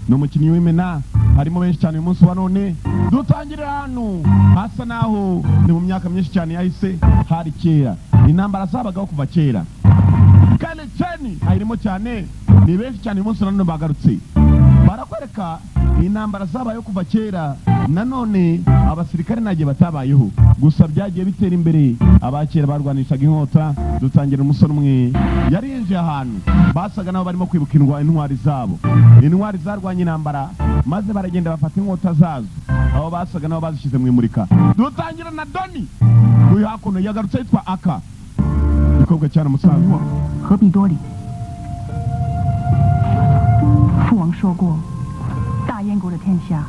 Ni umukinnyi w'imena, harimo benshi cyane. Uyu munsi wa none dutangirira ahantu hasa naho ni mu myaka myinshi cyane yahise, hari kera, intambara zabagaho kuva kera. Kane Chen ayirimo cyane, ni benshi cyane. Uyu munsi nanone bagarutse barakwereka intambara zabayeho kuva kera. Nanone abasirikare ntagihe batabayeho, gusa byagiye bitera imbere. Abakera barwanishaga inkota. Dutangira umusore umwe yari yinjiye ahantu basaga nabo barimo kwibuka intwari zabo, intwari zarwanye intambara, maze baragenda bafata inkota zazo, aho basaga nabo bazishyize mu imurika. Dutangira na Doni uyu hakuno yagarutse yitwa Aka, igikobwa cyane umusaza. 何必多礼？父王说过，大燕国的天下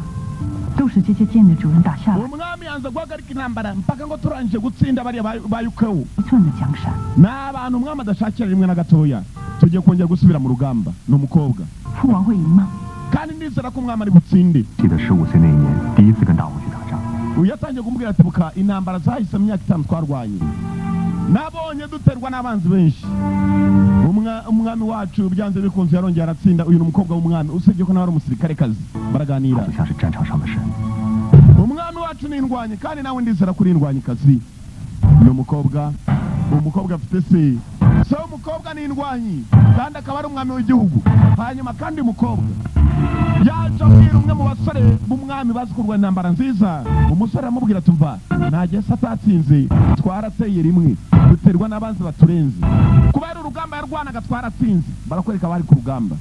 都是这些剑的主人打下来 Umwami yanze guhagarika intambara mpaka ngo turangije gutsinda bariya ba Yukewu. 一寸的江山。 Ni abantu umwami adashakira rimwe na gatoya. Tugiye kongera gusubira mu rugamba. Ni umukobwa. 父王会赢吗？ Kandi ndizera ko umwami ari butsinde. 记得15岁那一年，第一次跟大王去打仗， Uyu yatangiye kumubwira ati: "Buka intambara zahise mu myaka 5 twarwanye, nabonye duterwa n'abanzi benshi. Umwami wacu byanze bikunze yarongeye aratsinda." Uyu ni umukobwa w'umwami, usibye ko nawe ari umusirikare kazi. Baraganira. 他就像是战场上的神。 Umwami wacu ni indwanyi, kandi nawe ndizera ko uri indwanyikazi. Ni umukobwa, umukobwa afite se, se w'umukobwa ni indwanyi kandi akaba ari umwami w'igihugu. Hanyuma kandi umukobwa yaje abwira umwe mu basore b'umwami bazi kurwana intambara nziza. Umusore aramubwira ati: "Mva, ntagiye se atatsinze? Twarateye rimwe duterwa n'abanzi baturenze kubera urugamba yarwanaga, twaratsinze." Barakwereka abari ku rugamba.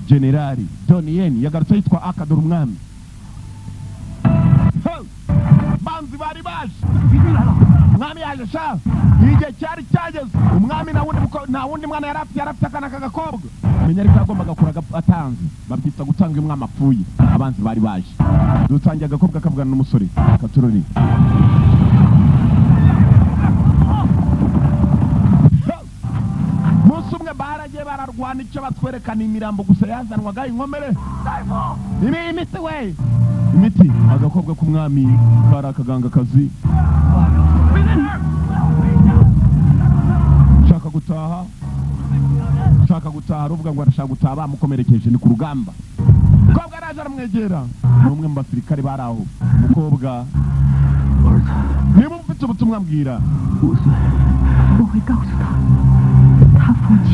Generali Donien yagarutse yitwa Akadora. Umwami. Ho! Banzi bari baje, umwami yaje sha. Igihe cyari cyageze. Umwami nta wundi mwana yari afite, yari afite akana k'agakobwa menya, ariko yagombaga kuraga atanze. Babyita gutanga iyo umwami apfuye. Abanzi bari baje. Dutangiye agakobwa kavugana n'umusore katurori. Munsi umwe baragiye bararwana, icyo batwerekana imirambo gusa yazanwaga, inkomere, imiti we, imiti. Agakobwa k'umwami kari akagangakazi. Shaka gutaha, shaka gutaha, aravuga ngo arashaka gutaha, bamukomerekeje, ni ku rugamba. Umukobwa araje aramwegera, ni umwe mu basirikare bari aho. Umukobwa: "Niba ufite ubutumwa mbwira." 5岁， 我会告诉他，他父亲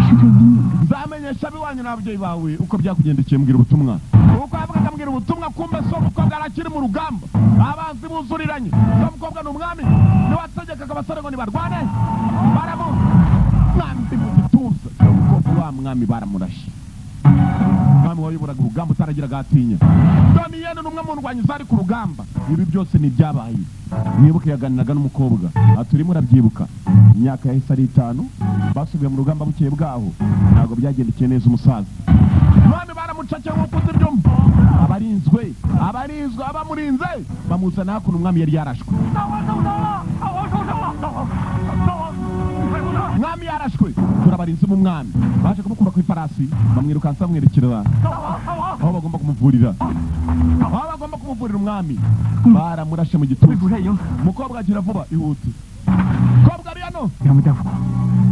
是最英勇的。 "Nzamenyesha ab'iwanyu n'ababyeyi bawe uko byakugendekeye. Mbwira ubutumwa." Uko yavugaga ambwira ubutumwa, kumbe so umukobwa arakiri mu rugamba, abanzi buzuriranye. So umukobwa ni umwami, niwe wategekaga abasore ngo nibarwane. Baramu mwambi mu gituza. So umukobwa wa mwami baramurashe, umwami wayoboraga urugamba utaragiraga atinya. Doniyeni ni umwe mu ndwanyi zari ku rugamba. Ibi byose ni ibyabaye. Mwibuke yaganiraga n'umukobwa ati: "Urimo urabyibuka imyaka yahise ari 5 basubiye mu rugamba?" Bukeye bwaho ntabwo byagendekeye neza umusaza. Umwami baramucakiye nk'uko uzi ibyumva. Abarinzwe, abarinzwe, abamurinze bamuzana hakuno. Umwami yari yarashwe. 大王受伤了！大王受伤了！大王，大王，你快过来！ Umwami yarashwe. Turabarinze b'umwami baje kumukura ku ifarasi, bamwirukansa, bamwerekera 大王，大王！ aho bagomba kumuvurira, aho bagomba kumuvurira. Umwami baramurashe mu gituza. 主帅营， Umukobwa agira vuba, ihute mukobwa ari hano. 两位大夫，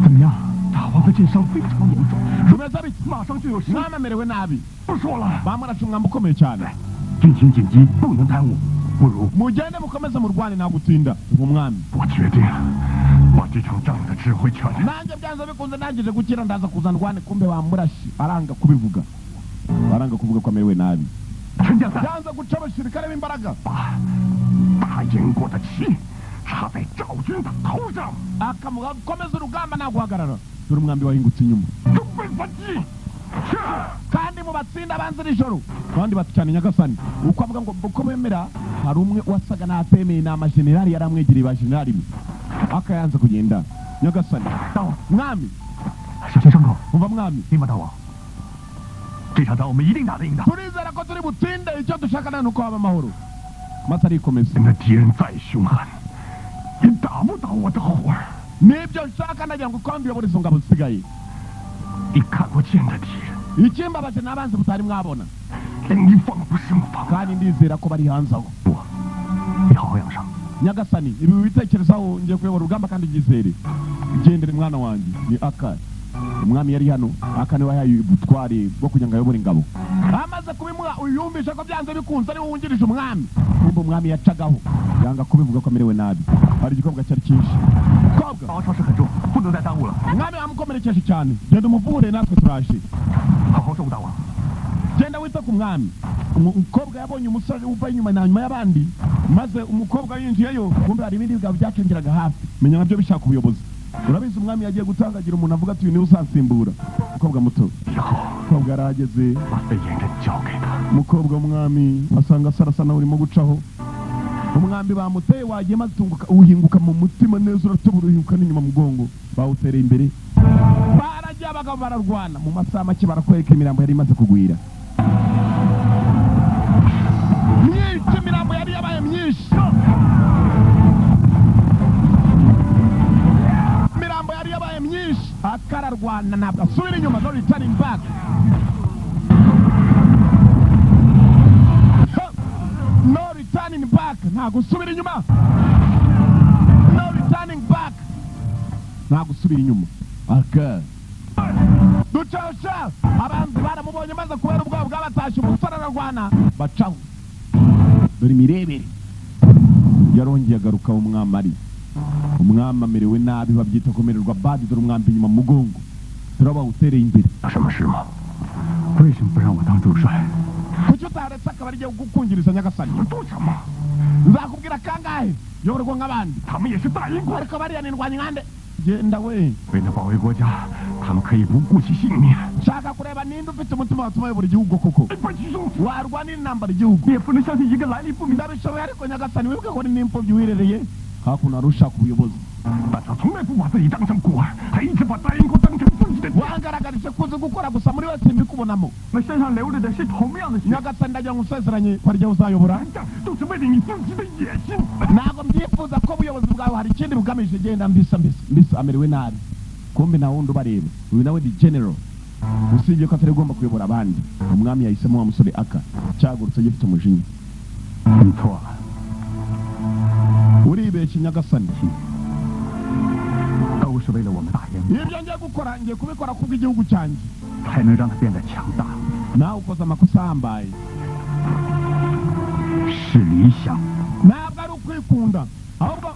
怎么样？大王的箭伤非常严重， Bimeze bite? 马上就有事。 Umwami amerewe nabi. 不说了， Bamurashe umwambi ukomeye cyane. 军情紧急，不能耽误，不如 Mugende mukomeze murwane, nta gutinda. Umwami 我决定把这场仗的指挥权 nanjye byanze bikunze ndangije gukira ndaza kuza ndwane. Kumbe bamurashe, aranga kubivuga, aranga kuvuga ko amerewe nabi. 陈将三 Yanze guca abasirikare b'imbaraga. 把大燕国的旗插在赵军的头上， Akamuga komeza urugamba, nta guhagarara. Dore umwambi wahingutse inyuma. 准备反击。是。 Kandi mubatsinda abanzi nijoro. Abandi bati: "Cyane nyagasani." Uko avuga ngo uko bemera, hari umwe wasaga n'atemeye, ni amajenerali yari amwegereye, ba jenerali be akayanza kugenda. Nyagasani. 大王， Mwami. 小心伤口。 Umva mwami. 明白，大王。这场仗我们一定打得赢的。 Turizera ko turi butsinde. Icyo dushaka nta nuko haba amahoro, maze arikomeza. 那敌人再凶悍，也打不倒我的虎儿。 Nibyo nshaka, ndagira ngo kandi uyobore izo ngabo zisigaye. 你看过见的敌人， Ikimbabaje ni abanzi mutari mwabona. 令你防不胜防。 Kandi ndizera ko bari hanze aho. 我，你好好养伤。 Nyagasani, ibi wibitekerezaho, ngiye kuyobora urugamba kandi ubyizere. Gendere mwana wanjye. Ni aka Umwami yari hano akane wahaye ubutwari bwo kugira ngo ayobore ingabo. Amaze kubimuha uyumvisha ko byanze bikunze ari wungirije umwami. Kumbe umwami yacagaho yanga kubivuga ko amerewe nabi. Hari igikobwa cyari cyinshi. Kobwa umwami amukomerekeje cyane. Genda umuvure natwe turaje. Genda wita ku mwami. Umukobwa yabonye umusore uva inyuma na nyuma y'abandi, maze umukobwa yinjiyeyo kumbe hari ibindi bigabo byacengeraga hafi. Menya nabyo bishaka ubuyobozi. Urabizi umwami yagiye gutangagira umuntu avuga ati uyu niwe usansimbura. Umukobwa muto. Umukobwa yarahageze. Umukobwa w'umwami asanga sarasa nawe urimo gucaho. Umwambi bamuteye wagiye maze utunguka uhinguka mu mutima neza uratobora uhinguka n'inyuma mugongo bawutereye imbere. Baragiye abagabo bararwana mu masaha make barakwereka imirambo yari imaze kugwira. Myinshi imirambo yari yabaye myinshi. Imirambo yari yabaye myinshi. Akararwana ntabwo asubira inyuma, no returning back. No returning back, nta gusubira inyuma. No returning back, nta gusubira inyuma. Aka ducasha abanzi baramubonye maze kubera ubwoba bwabatashye umusore ararwana bacaho. Dore imirebere yarongeye agaruka umwami ari. Umwami amerewe nabi babyita kumererwa bad. Dore umwambi inyuma mu mugongo turabawutereye imbere. Kuki utaretse akaba arigiye gukungiriza nyagasani? Nzakubwira kangahe yoborwa nk'abandi ariko bariya nindwanya nkande. Genda we. Nshaka kureba ninde ufite umutima watuma ayobora igihugu koko. Warwana intambara igihugu. Ndabishoboye ariko nyagasani wibuke ko n'imfubyi wirereye. Hakuno hari ushaka ubuyobozi. Wangaragarije kuzi gukora gusa muri wese mbikubonamo. Nyagasani ndagira ngo usezeranye ko ari uzayobora. Ntabwo mbyifuza ko ubuyobozi bwawe hari ikindi bugamije. Genda mbisa mbisa mbisa amerewe nabi. Kumbe nta wundi ubareba. Uyu nawe ni general. Usibye ko atari ugomba kuyobora abandi. Umwami yahisemo wa musore aka cyagurutse gifite umujinya. Uribeshye nyagasani. Ibyo ngiye gukora ngiye kubikora kubw'igihugu cyanjye. Nawe ukoze amakosa ahambaye. Ntabwo ari ukwikunda ahubwo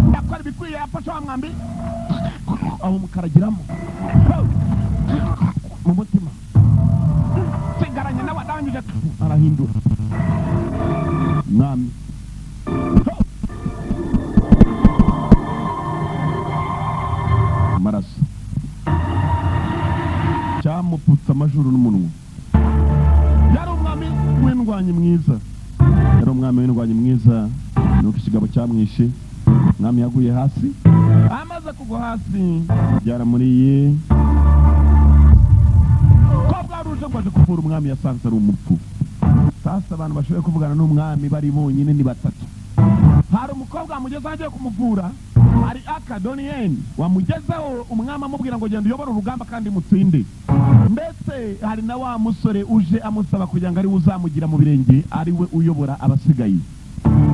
ndakora ibikwiye. Yafashe wa mwambi aho mukaragiramo mu mutima. Sigaranye nawe arangije arahindura mwami. Amaraso cyamupfutse amajuru n'umunwa. Yari umwami w'indwanyi mwiza. Yari umwami w'indwanyi mwiza. Nuko ikigabo cyamwishe. Umwami yaguye hasi. Amaze kugwa hasi byaramuriye. Ko bwaruje ngo aje kuvura umwami yasanze ari umupfu. Sasa abantu bashoboye kuvugana n'umwami bari bonyine ni batatu. Hari umukobwa wamugezeho agiye kumuvura. Hari aka Donien wamugezeho umwami amubwira ngo genda uyobore urugamba kandi mutsinde. Ndetse hari na wa musore uje amusaba kugira ngo ari we uzamugira mu birenge, ari we uyobora abasigaye.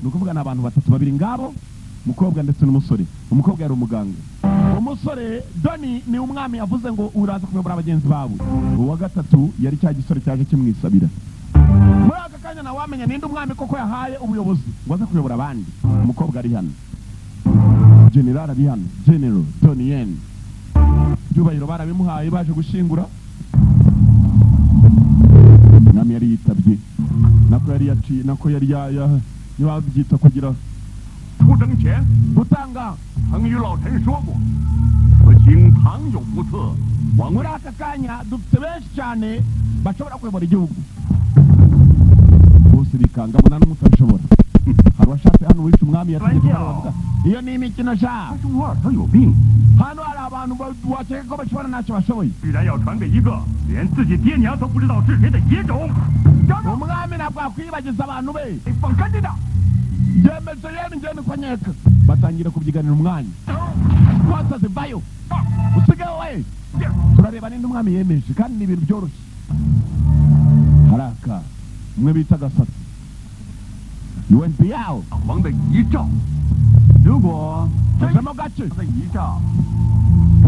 Ni ukuvuga n'abantu batatu, babiri ngabo, umukobwa ndetse n'umusore. Umukobwa yari umuganga. Umusore Doni ni umwami avuze ngo uraza kuyobora abagenzi bawe. Uwa gatatu yari cya gisore cyaje kimwisabira. Muri aka kanya nawe wamenya ninde umwami koko yahaye ubuyobozi ngo aze kuyobora abandi. Umukobwa ari hano. General ari hano. General Donien. Byubahiro barabimuhaye baje gushingura. Umwami yari yitabye. Nako yari yaciye, nako yari ya niba byita kugira gutanga. Muri aka kanya dufite benshi cyane bashobora kuyobora igihugu. Bose bikanga mbona n'umutabishobora. Hari uwashatse hano wishe umwami yategetse bavuga iyo ni imikino sha. Hano hari abantu wakeka ko bashobora ntacyo bashoboye. Umwami ntabwo akwibagiza abantu be. Yemeje yeni ngeni kwa nyeka. Batangira kubyiganira umwanya. Wasaze bayo. Usigaye we. Turareba ninde umwami yemeje kandi ni ibintu byoroshye. Haraka umwe bita Gasatsi. UNPL 王的遗诏，如果 真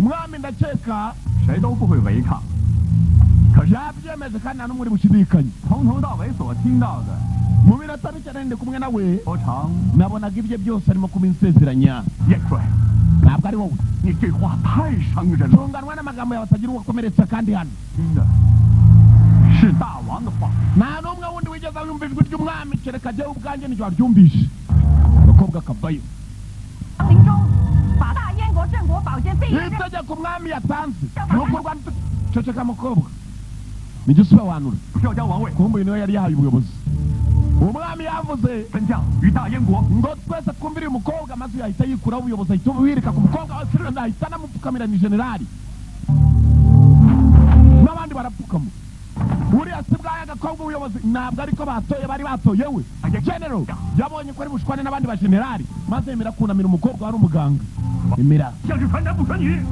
Umwami ndakeka 谁都不会违抗。可是 yabyemeze kandi nta n'umwe uri bushidikanye. 从头到尾所听到的， Mu minota mike nari ndi kumwe nawe, 侯成 nabonaga ibye byose arimo kubinsezeranya. 燕帅， Ntabwo ari wowe. 你这话太伤人了。 Tunganwa n'amagambo yawe atagira uwo akomeretsa kandi hano 听的是大王的话。 nta n'umwe wundi wigeze yumva ijwi ry'umwami kereka jyewe ubwanjye niryo waryumvise. Agakobwa kavayo. 林中，把大燕国镇国宝剑第一任 Itegeko umwami yatanze ni ukurwana. Ceceka mukobwa, nijye usobanura. 要将王位 Kumbe uyu niwe yari yahaye ubuyobozi. Umwami yavuze 分将于大燕国。 ngo twese twumvire uyu mukobwa, maze yahita yikuraho ubuyobozi, ahita wirika ku mukobwa wa Siriro, ahita anamupfukamira. Ni generali n'abandi barapfukama. Uriya si bwayo agakobwa ubuyobozi ntabwo ariko batoye, bari batoye we. General yabonye ko ari bushwane n'abandi ba generali, maze yemera kunamira umukobwa wari umuganga. Emera. 像是传男不传女，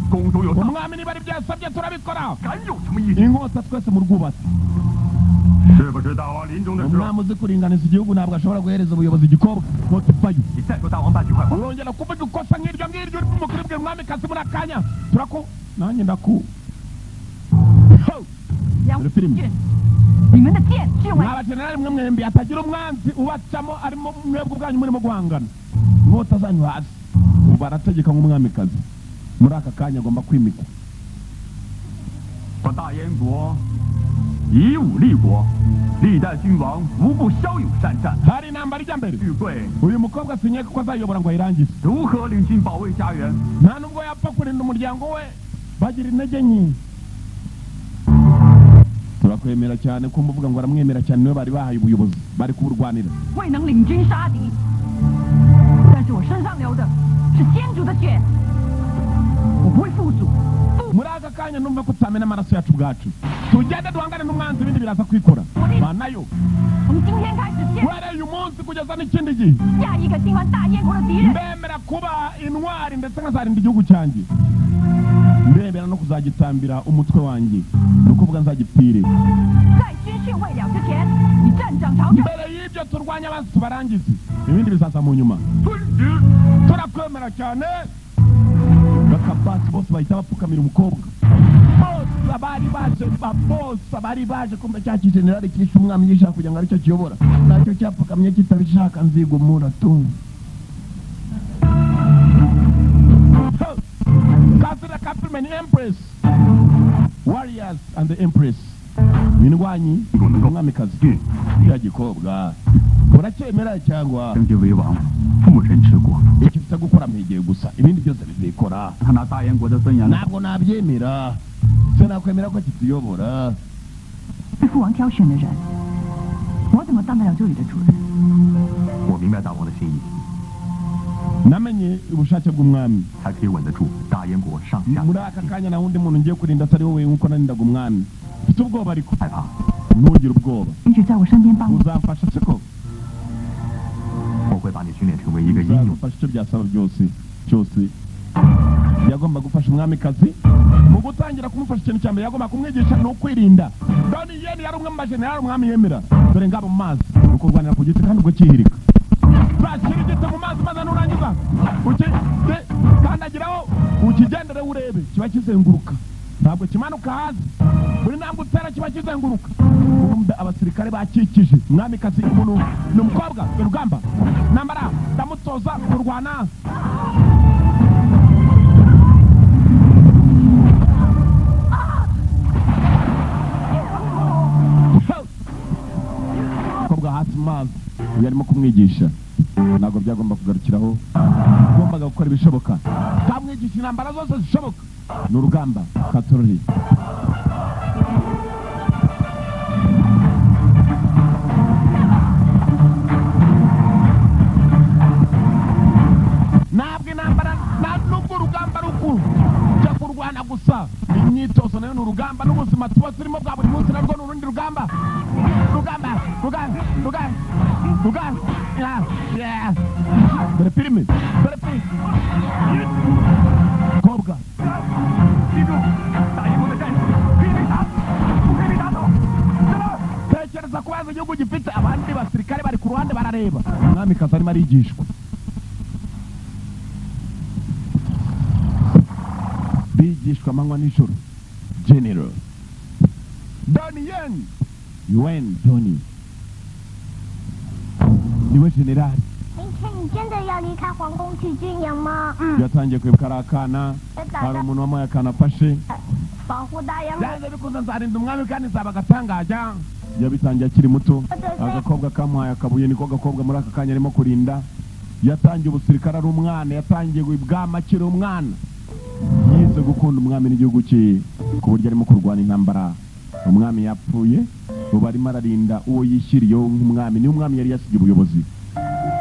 公主有大 Umwami niba ari byo yasabye turabikora. 敢有什么意见？ Inkota twese mu rwubatsi. 是不是大王临终的时候， Umwami uzi kuringaniza igihugu ntabwo ashobora guhereza ubuyobozi igikobwa. Nkota ivayo. 你再说大王半句坏话， Urongera kuvuga ikosa nk'iryo ngiryo uri kumukiribwira umwamikazi muri akanya turaku nanjye ndaku. Ho! 杨 这film 俊，你们的剑是用来 Mwa bajenerali mwe mwembi hatagira umwanzi ubacamo arimo mwebwe ubwanyu murimo guhangana. Inkota zanyu hasi. Ubu barategeka nk'umwamikazi muri aka kanya agomba kwimikwa. 我大燕国以武立国，历代君王无不骁勇善战。 Hari intambara ijya mbere. 玉贵 Uyu mukobwa sinyeka ko azayobora ngo ayirangize. 如何领军保卫家园？ Nta nubwo yapfa kurinda umuryango we, bagira intege nke. Turakwemera cyane ko muvuga ngo aramwemera cyane, niwe bari bahaye ubuyobozi, bari kuburwanira. 未能领军杀敌，但是我身上流的是先祖的血，我不会负主。 Muri aka kanya numva ko tutamena amaraso yacu ubwacu, tugende duhangane n'umwanzi, ibindi biraza kwikora banayo. 从今天开始，见 Uhereye uyu munsi kugeza n'ikindi gihe, 下一个侵犯大燕国的敌人。 ndemera kuba intwari ndetse nkazarinda igihugu cyanjye, ndemera no kuzagitambira umutwe wanjye, ni ukuvuga nzagipfire. 在军训未了之前，你站长朝政。 Mbere y'ibyo turwanya abanzi tubarangize, ibindi bizaza mu nyuma. 遵旨。 Turakwemera cyane. Bakabasi bose bahita bapfukamira umukobwa, bose abari baje bose abari baje kumva cya kijenerali cyishe umwami gishaka kugira ngo aricyo kiyobora, nacyo cyapfukamye kitabishaka. Nzigumura tu. Kasira Kapilman Empress Warriors and the Empress ni indwanyi umwamikazi ya gikobwa uracyemera cyangwa? 将军为王，妇人之国。 Icyo ufite gukora mpegeye gusa, ibindi byose bizikora. 他拿大燕国的尊严来 Ntabwo nabyemera, sinakwemera ko kituyobora. 是父王挑选的人，我怎么当得了这里的主人？ 我明白大王的心意， Namenye ubushake bw'umwami. 才可以稳得住大燕国上下。 Muri aka kanya nta wundi muntu ngiye kurinda atari wowe nk'uko narindaga umwami. Mfite ubwoba ariko 害怕， ntugire ubwoba. 你只在我身边帮我。 Uzamfasha siko? 我会把你训练成为一个英勇。 Uzagufasha icyo byasaba byose cyose. Yagomba gufasha umwamikazi mu gutangira kumufasha. Ikintu cya mbere yagomba kumwigisha ni ukwirinda. Doni Yeni yari umwe mu bajenerali umwami yemera. Dore ngabo mu mazi ni ukurwanira ku giti kandi ubwo cyihirika. Bashyira igiti mu mazi maze nurangiza ukandagiraho ukigendere urebe kiba kizenguruka, ntabwo kimanuka hasi. Buri ntambwe utera kiba kizenguruka. Kumbe abasirikare bakikije umwamikazi. Umuntu ni umukobwa urugamba nambara ndamutoza kurwana. Umukobwa hasi mu mazi uyu arimo kumwigisha. Ntabwo byagomba kugarukiraho, ugombaga gukora ibishoboka kamwigisha intambara zose zishoboka, ni urugamba katorori. Ntabwo intambara nta nubwo urugamba ari ukujya kurwana gusa, imyitozo nayo ni urugamba, n'ubuzima tuba turimo bwa buri munsi narwo ni urundi rugamba. Rugamba, rugamba, rugamba, rugamba. Ya, ya. Dore filime, dore filime kobwa. 记住，大燕国的战士可以被打，不可以被打倒。在哪儿？ Tekereza kubanza igihugu gifite abandi basirikare bari ku ruhande barareba umwamikazi arimo arigishwa. Yigishwa amanywa nijoro. General Donnie Yen Yuen Donnie niwe general. 明天你真的要离开皇宫去军营吗？嗯。 Yatangiye kwibuka ari akana, hari umuntu wamuhaye akana afashe. 保护大洋。 Byanze bikunze nzarinda umwami kandi nzaba agatangaja. Yabitangiye akiri muto, agakobwa kamuhaye akabuye niko gakobwa muri aka kanya arimo kurinda. Yatangiye ubusirikare ari umwana, yatangiye ubwama akiri umwana. Yize gukunda umwami n'igihugu cye ku buryo arimo kurwana intambara. Umwami yapfuye, ubu arimo ararinda uwo yishyiriyeho nk'umwami. Niwe umwami yari yasigiye ubuyobozi.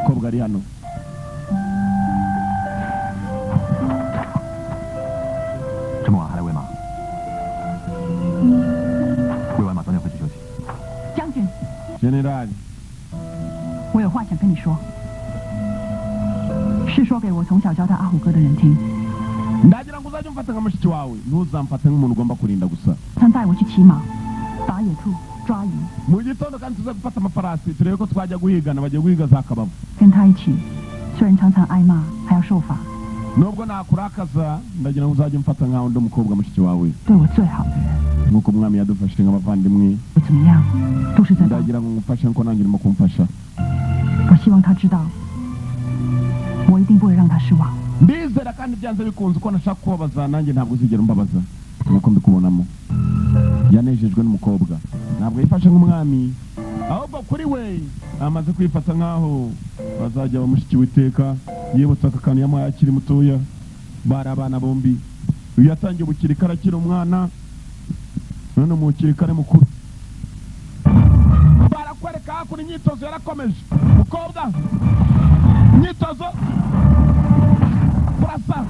Kobwa ari hano. 这么晚还来喂马？喂完马早点回去休息。 将军， General, 我有话想跟你说，是说给我从小教大阿虎哥的人听。 ndagira ngo uzajye umfata nka mushiki wawe, ntuzamfate nk'umuntu ugomba kurinda gusa. 曾带我去骑马、打野兔、抓鱼， Mu gitondo kandi tuze gufata amafarasi turebe ko twajya guhigana, bagiye guhiga za kabavu. 跟他一起，虽然常常挨骂，还要受罚， Nubwo nakurakaza, ndagira ngo uzajye umfata nkaho ndi umukobwa mushiki wawe, 对我最好的人， nk'uko umwami yadufashije nk'abavandimwe. 我怎么样，都是在帮。 Ndagira ngo ngufashe nkuko nanjye urimo kumfasha. 我希望他知道，我一定不会让他失望。 Ndizera kandi byanze bikunze uko nashaka kubabaza nanjye ntabwo uzigera umbabaza nk'uko mbikubonamo. Yanejejwe n'umukobwa, ntabwo yifashe nk'umwami, ahubwo kuri we amaze kwifata nk'aho bazajya bamushiki w'iteka. Yibutsa aka kantu yamuhaye akiri mutoya, bari abana bombi. Uyu yatangiye ubukirikare akiri umwana, none umukirikare mukuru. Barakwereka hakuno imyitozo yarakomeje. Mukobwa, imyitozo kurasa,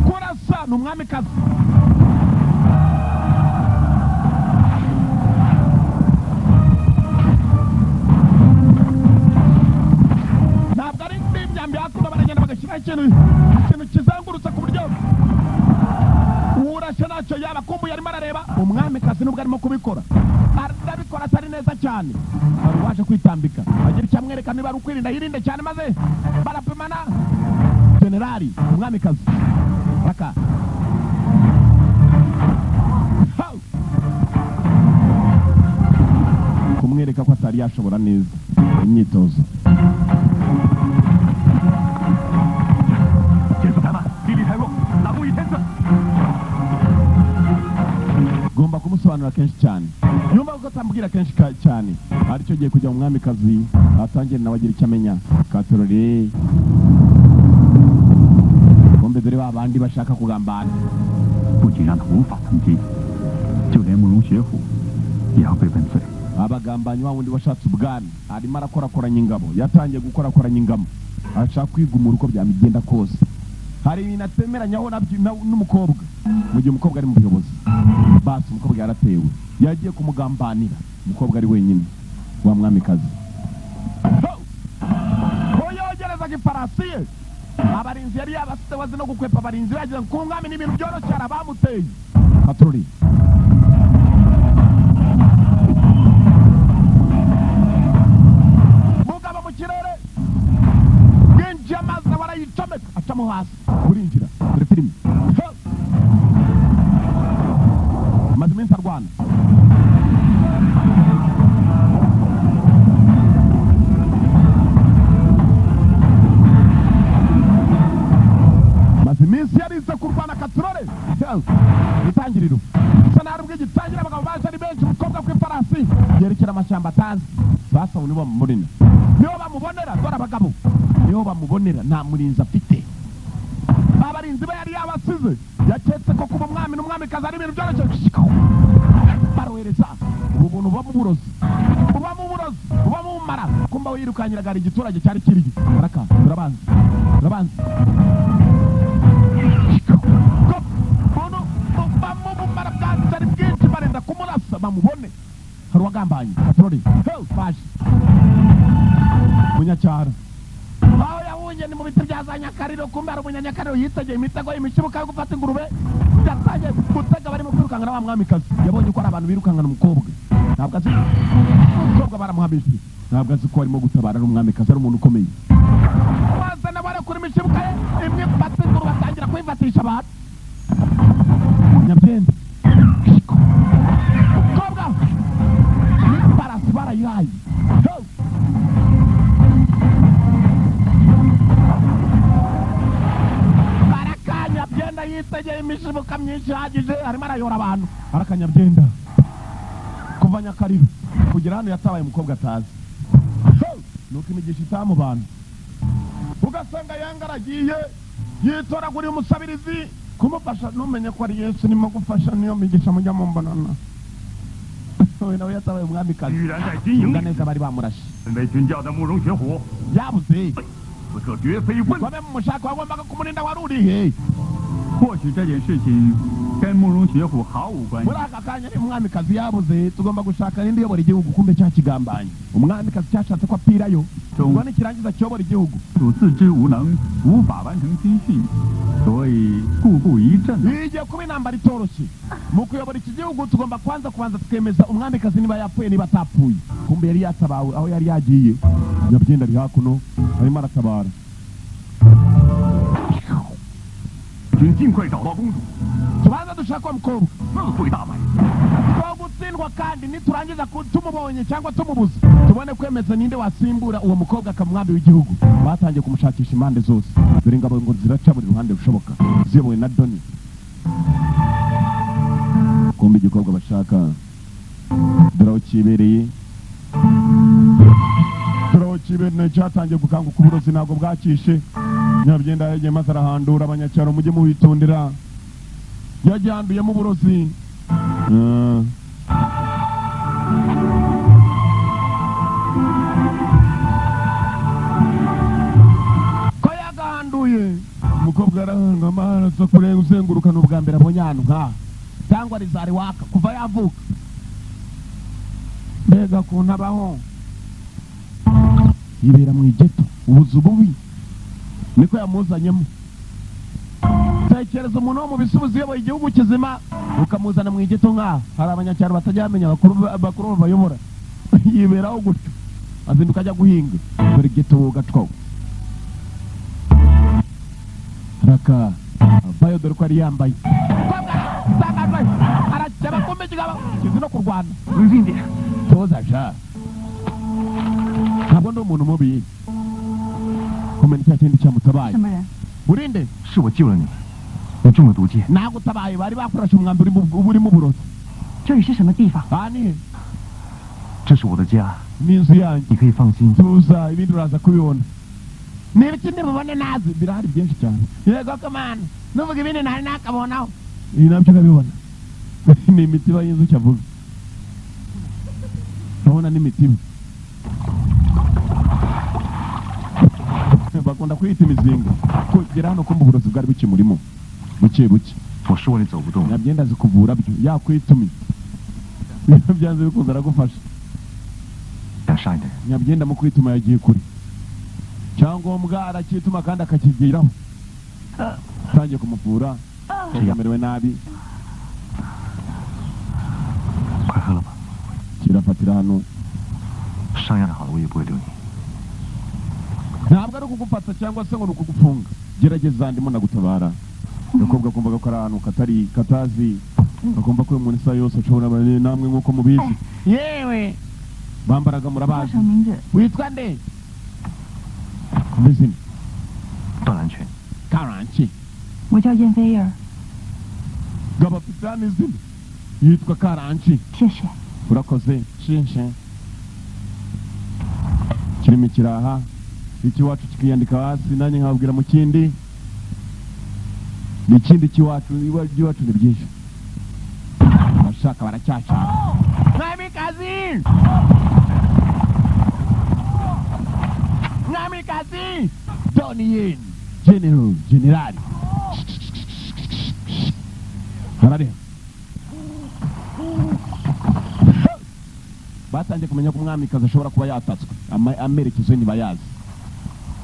kurasa ni umwamikazi. Ntabwo ari imyambi hakuno, baragenda bagashyiraho ikintu kizengurutse ku buryo urashe ntacyo yaba. Kumbuye arimo arareba umwamikazi, nubwo arimo kubikora arabikora atari neza cyane. Hari uwaje kwitambika agira icyo amwereka, niba ari ukwirinda yirinde cyane, maze barapimana. Generali umwamikazi raka Hau! Kumwereka ko atari yashobora neza imyitozo. 节奏太慢，臂力太弱，打不一千次。 Ngomba kumusobanurira kenshi cyane, nyuma ko atambwira kenshi cyane, aricyo gihe kujya mu mwamikazi atangire nawe agira icyo amenya. Katorore bombe, dore ba bandi bashaka kugambana. 不仅让他无法登基，就连慕容雪虎也要被问罪。 Abagambanyi, wa wundi washatse ubwami arimo arakorakoranya ingabo, yatangiye gukorakoranya ingabo, ashaka kwigumura uko byamigenda kose. Hari ibintu atemeranyaho n'umukobwa mu gihe umukobwa ari mu buyobozi. Basi umukobwa yaratewe, yagiye kumugambanira, umukobwa ari wenyine wa mwamikazi. Ko yogerezaga ifarasi ye, abarinzi yari yabasize bazi no gukwepa abarinzi, bagize ngo ku mwami ni ibintu byoroshye, hari abamuteye patroli. Mugabo mu kirere bwinjiye amazi nawe arayicomeka acamo hasi burinjira. Dore filime. Ho! Amaze iminsi arwana. Maze iminsi yarize kurwana katurore. Itangiriro bisa naho aribwo igitangira, abagabo baje ari benshi. Umukobwa ku ifarasi yerekera amashyamba atazi. Sasa ubu nibo bamubonera, nibo bamubonera. Dore abagabo nibo bamubonera, nta murinzi afite. Abarinzi be yari yabasize, yaketse ko kuba umwami n'umwamikazi ari ibintu byoroshye. Barohereza ubu buntu bubamo uburozi, bubamo uburozi, bubamo ubumara. Kumba we yirukanyiraga, hari igiturage cyari kiriyo. Baraka turabanza, turabanza buntu bubamo ubumara bwatari bwinshi, barenda kumurasa bamubone. Hari uwagambanye patroli baje munyacyaro aho yahungiye ni mu biti bya za Nyakariro. Kumbe hari umunyanyakariro yitegeye imitego imishibuka yo gufata ingurube, yatangiye gutega barimo kwirukankana wa mwamikazi. Yabonye ko ari abantu birukankana umukobwa, ntabwo azi umukobwa baramuhamije, ntabwo azi ko arimo gutabara ari umwamikazi, ari umuntu ukomeye. Wazana bara Arekura imishibuka ye imwe batsinguru batangira kwifatisha abantu. Nyabyenda kobwa n'ifarasi barayihaye. Nyabyenda yitegeye imishibuka myinshi ihagije arimo arayora abantu. Arakanyabyenda kuva Nyakariro kugera hano yatabaye umukobwa atazi. Nuko imigisha itaha mu bantu ugasanga yanga aragiye yitoraguriye umusabirizi kumufasha, ntumenye ko ari Yesu nimo gufasha, niyo migisha mujya mumbonana. We nawe yatabaye umwamikazi nga neza bari bamurashe yabuze babe mumushaka wagombaga kumurinda wari urihe. 或许这件事情跟慕容雪虎毫无关系。 Muri aka kanya ni umwamikazi yabuze, tugomba gushaka n'indi uyobora igihugu. Kumbe cyakigambanyi umwamikazi cyashatse ko apfirayo ngo nikirangiza cyobora igihugu. 自知无能，无法完成军训，所以故布疑阵。 Igiye kuba intambara itoroshye mu kuyobora iki gihugu. Tugomba kwanza kubanza tukemeza umwamikazi niba yapfuye niba atapfuye. Kumbe yari yatabawe aho yari yagiye. Nyabyenda ari hakuno arimo aratabara. 尽快找到公主， tubanza dushaka umukobwa 自会大败。 Twagutsindwa kandi niturangiza tumubonye cyangwa tumubuze tubone kwemeza ninde wasimbura uwo mukobwa akamwambi w'igihugu. Batangiye kumushakisha impande zose, dore ingabo ngo ziraca buri ruhande rushoboka ziyobowe na Doni. Kumbe igikobwa bashaka dore aho kibereye, dore aho kibereye cyatangiye gukanguka uburozi ntabwo bwakishe. Nyabyenda yagiye maze arahandura abanyacyaro mujye mubitondera, yagihanduyemo uburozi. Ko yagahanduye umukobwa arahanga amaraso kurenga uzengurukana ubwa mbere abonye ahantu nkaha cyangwa rizari waka kuva yavuka. Mbega ukuntu abaho yibera mu igeto ubuzu bubi niko yamuzanyemo. Tekereza umuntu wo mu bisubizo uyoboye igihugu kizima ukamuzana mu igeto nkaha. Hari abanyacyaro batajya bamenya abakuru babayobora, yiberaho gutyo azinduka ajya guhinga. Dore igeto gacwaho raka avayo, dore ko yari yambaye arakeba kumbe ikigabo kizi no kurwana. Toza sha, ntabwo ndi umuntu mubi. Kumenya cya kindi cyamutabaye. Urinde? 是我救了你，你中了毒箭。 Nagutabaye bari bakurashe umwambi urimo uburozi. 这里是什么地方？ Aha ni 这是我的家， ni inzu yanjye. 你可以放心。 Tuza ibindi uraza kubibona. Niba ikindi mubone nazi birahari byinshi cyane. Yego komana nuvuga ibindi ntari nakabonaho. Ibi nabyo urabibona. Ni imitiba y'inzuki avuga. Urabona n'imitiba. Bakunda kwita imizinga. Kugera hano kumva uburozi bwari bukimurimo buke buke. 我说你走不动。 Nyabyenda azi kuvura byo yakwitumye byanze bikunze aragufasha. 想杀你的人， Nyabyenda mu kwituma yagiye kure, cyangombwa aracyituma kandi akakigeraho. Atangiye kumuvura amerewe nabi. 快喝了吧。 Kirafatira hano. 商量好了，我也不会留你。 Ntabwo ari ukugufata cyangwa se ngo ni ukugufunga, gerageza ndimo ndagutabara. Umukobwa akumvaga ko ari ahantu katari katazi, akumva ko uyu muntu isaha yose ashobora namwe nk'uko mubizi. Yewe bambaraga 叫 murabazi. 什么名字？ Witwa nde? Kumbe izina 段兰泉， Karanki. 我叫燕菲儿， Gabo afite hano izina yitwa Karanki. 谢谢。 Urakoze shinshe. Kirimi kiraha ikiwacu kikiyandika hasi, nanjye nkababwira mu kindi. Ni ikindi kiwacu, iwacu ni byinshi. Abashaka baracyashaka. Mwamikazi! Mwamikazi! Donnie Yen, General, General. Harariha. Batangiye kumenya ko umwamikazi ashobora kuba yatatswe. Amerekezo ye ntibayazi.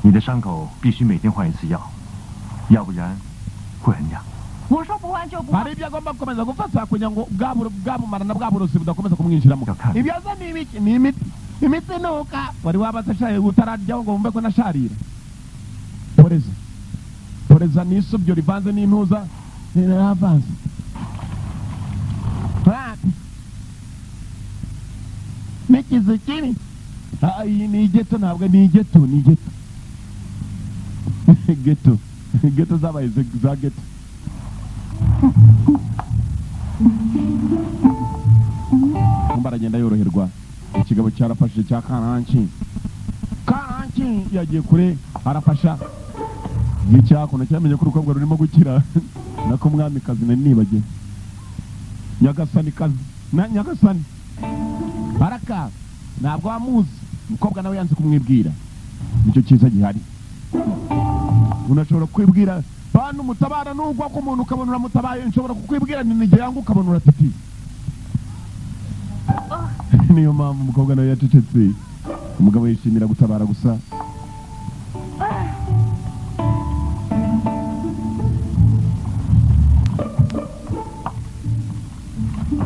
你的伤口必须每天换一次药，要不然会很痒。 我说不换就不换 Hari。ibyo agomba gukomeza gufata kugira ngo bwabumara na bwa burozi budakomeza kumwinjiramo. Ibyo aza ni ibiki? Ni imiti. Imiti nuka wari wabaza shaye utararyaho ngo wumve ko nasharira. Poreza poreza ni isubyo rivanze n'intuza niravanze n'ikizu kibi. Iyi ni igeto, ntabwo ni igeto, ni igeto. Geto geto zabaye za geto. Kumba aragenda yoroherwa. Ikigabo cyarafashije cya Karanki. Karanki yagiye kure arafasha. N'icyakono cyamenye ko urukobwa rurimo gukira. Nako mwamikazi nari nibagiwe. Nyagasani kazi na Nyagasani Baraka ntabwo amuzi. Umukobwa nawe yanze kumwibwira. Nicyo cyiza gihari. Unashobora kwibwira bantu mutabara nugwa ko umuntu ukabona uramutabaye, nshobora kukwibwira ni nige yangu ukabona uratiti. Niyo mpamvu umukobwa nawe yacecetse. Umugabo yishimira gutabara gusa.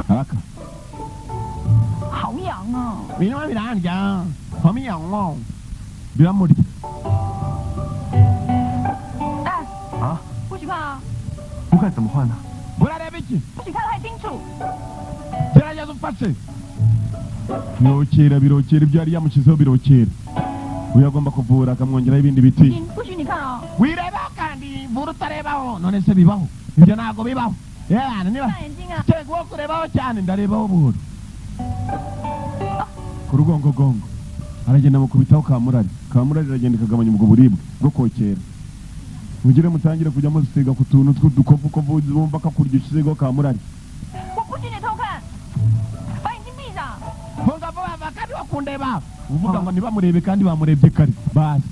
Baraka birimo birandya hamiyangwo biramurya. Urareba iki? Gerageza umfashe. Birokera birokera ibyo yari yamushyizeho birokera. Uyu agomba kuvura akamwongeraho ibindi biti. Wirebaho kandi vura utarebaho. None se bibaho? Ibyo ntabwo bibaho. Niba cyangwa kurebaho cyane ndarebaho buhoro. Ku rugongogongo aragenda mukubitaho kamurari. Kamurari iragenda ikagabanya ubwo buribwe bwo kokera. Mugire mutangire kujya muzisiga ku tuntu tw'udukovukovu bumva kakurya ushyizeho kamurari. Funga vuba kandi bakundeba. Uvuga ngo ntibamurebe kandi bamurebye kare. Basi.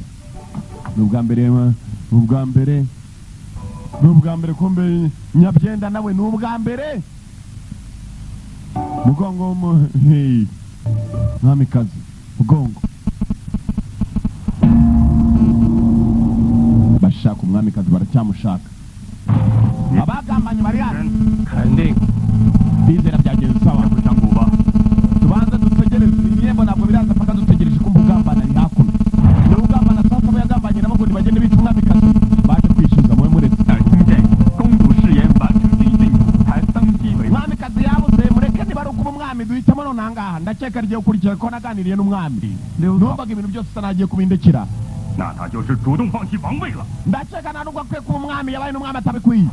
Ni ubwa mbere, ni ubwa mbere. Ni ubwa mbere kumbe nyabyenda nawe ni ubwa mbere. Mugongo mu hey. Mwamikazi mugongo. Bashaka umwamikazi baracyamushaka. Abagambanye bari hano. Bizera byagenze sawa. Tubanza dutegereze ibihembo ntabwo biraza paka dutegereje ko umugambana ari hakuno. Urugambana sasa abo yagambanye nabo ngo bagende bica umwamikazi baje kwishyuza mwe muretse. Umwamikazi yabuze mureke niba ari ukuba umwami duhitamo none ahangaha. Ndakeka rigiye gukurikira ko naganiriye n'umwami. Numvaga ibintu byose nagiye kubindekira. Ndakeka nta nubwo akwiye kuba umwami, yabaye n'umwami atabikwiye.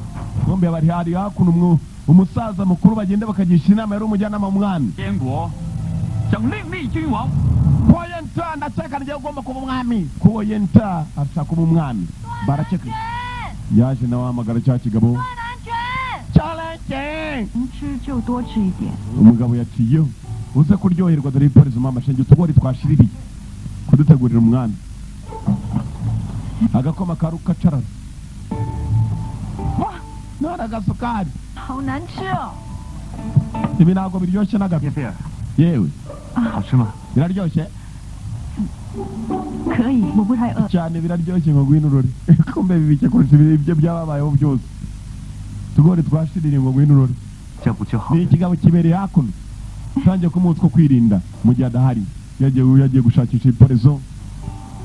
Bombi bari hari hakuno umusaza mukuru bagenda bakagisha inama yari umujyanama w'umwami. Koyenta ndakeka ngiye ugomba kuba umwami. Koyenta ashaka kuba umwami. Barakeka. Yaje nawe ahamagara cya kigabo. Umugabo yaciyeho. Uze kuryoherwa dore ipolisi mama shenge utugori twashiririye kudutegurira umwami. Agakoma karukacarara. None agasukari. Ibi ntabwo biryoshye na gato. Yewe. Biraryoshye? Cyane biraryoshye ngo ngwino urore. Kumbe bibike kurusha ibyo byababayeho byose. Tugore twashiririye ngo ngwino urore. Ni ikigabo kibereye hakuno. Tangiye kumuha kwirinda mu gihe adahari. Yagiye gushakisha iporezo.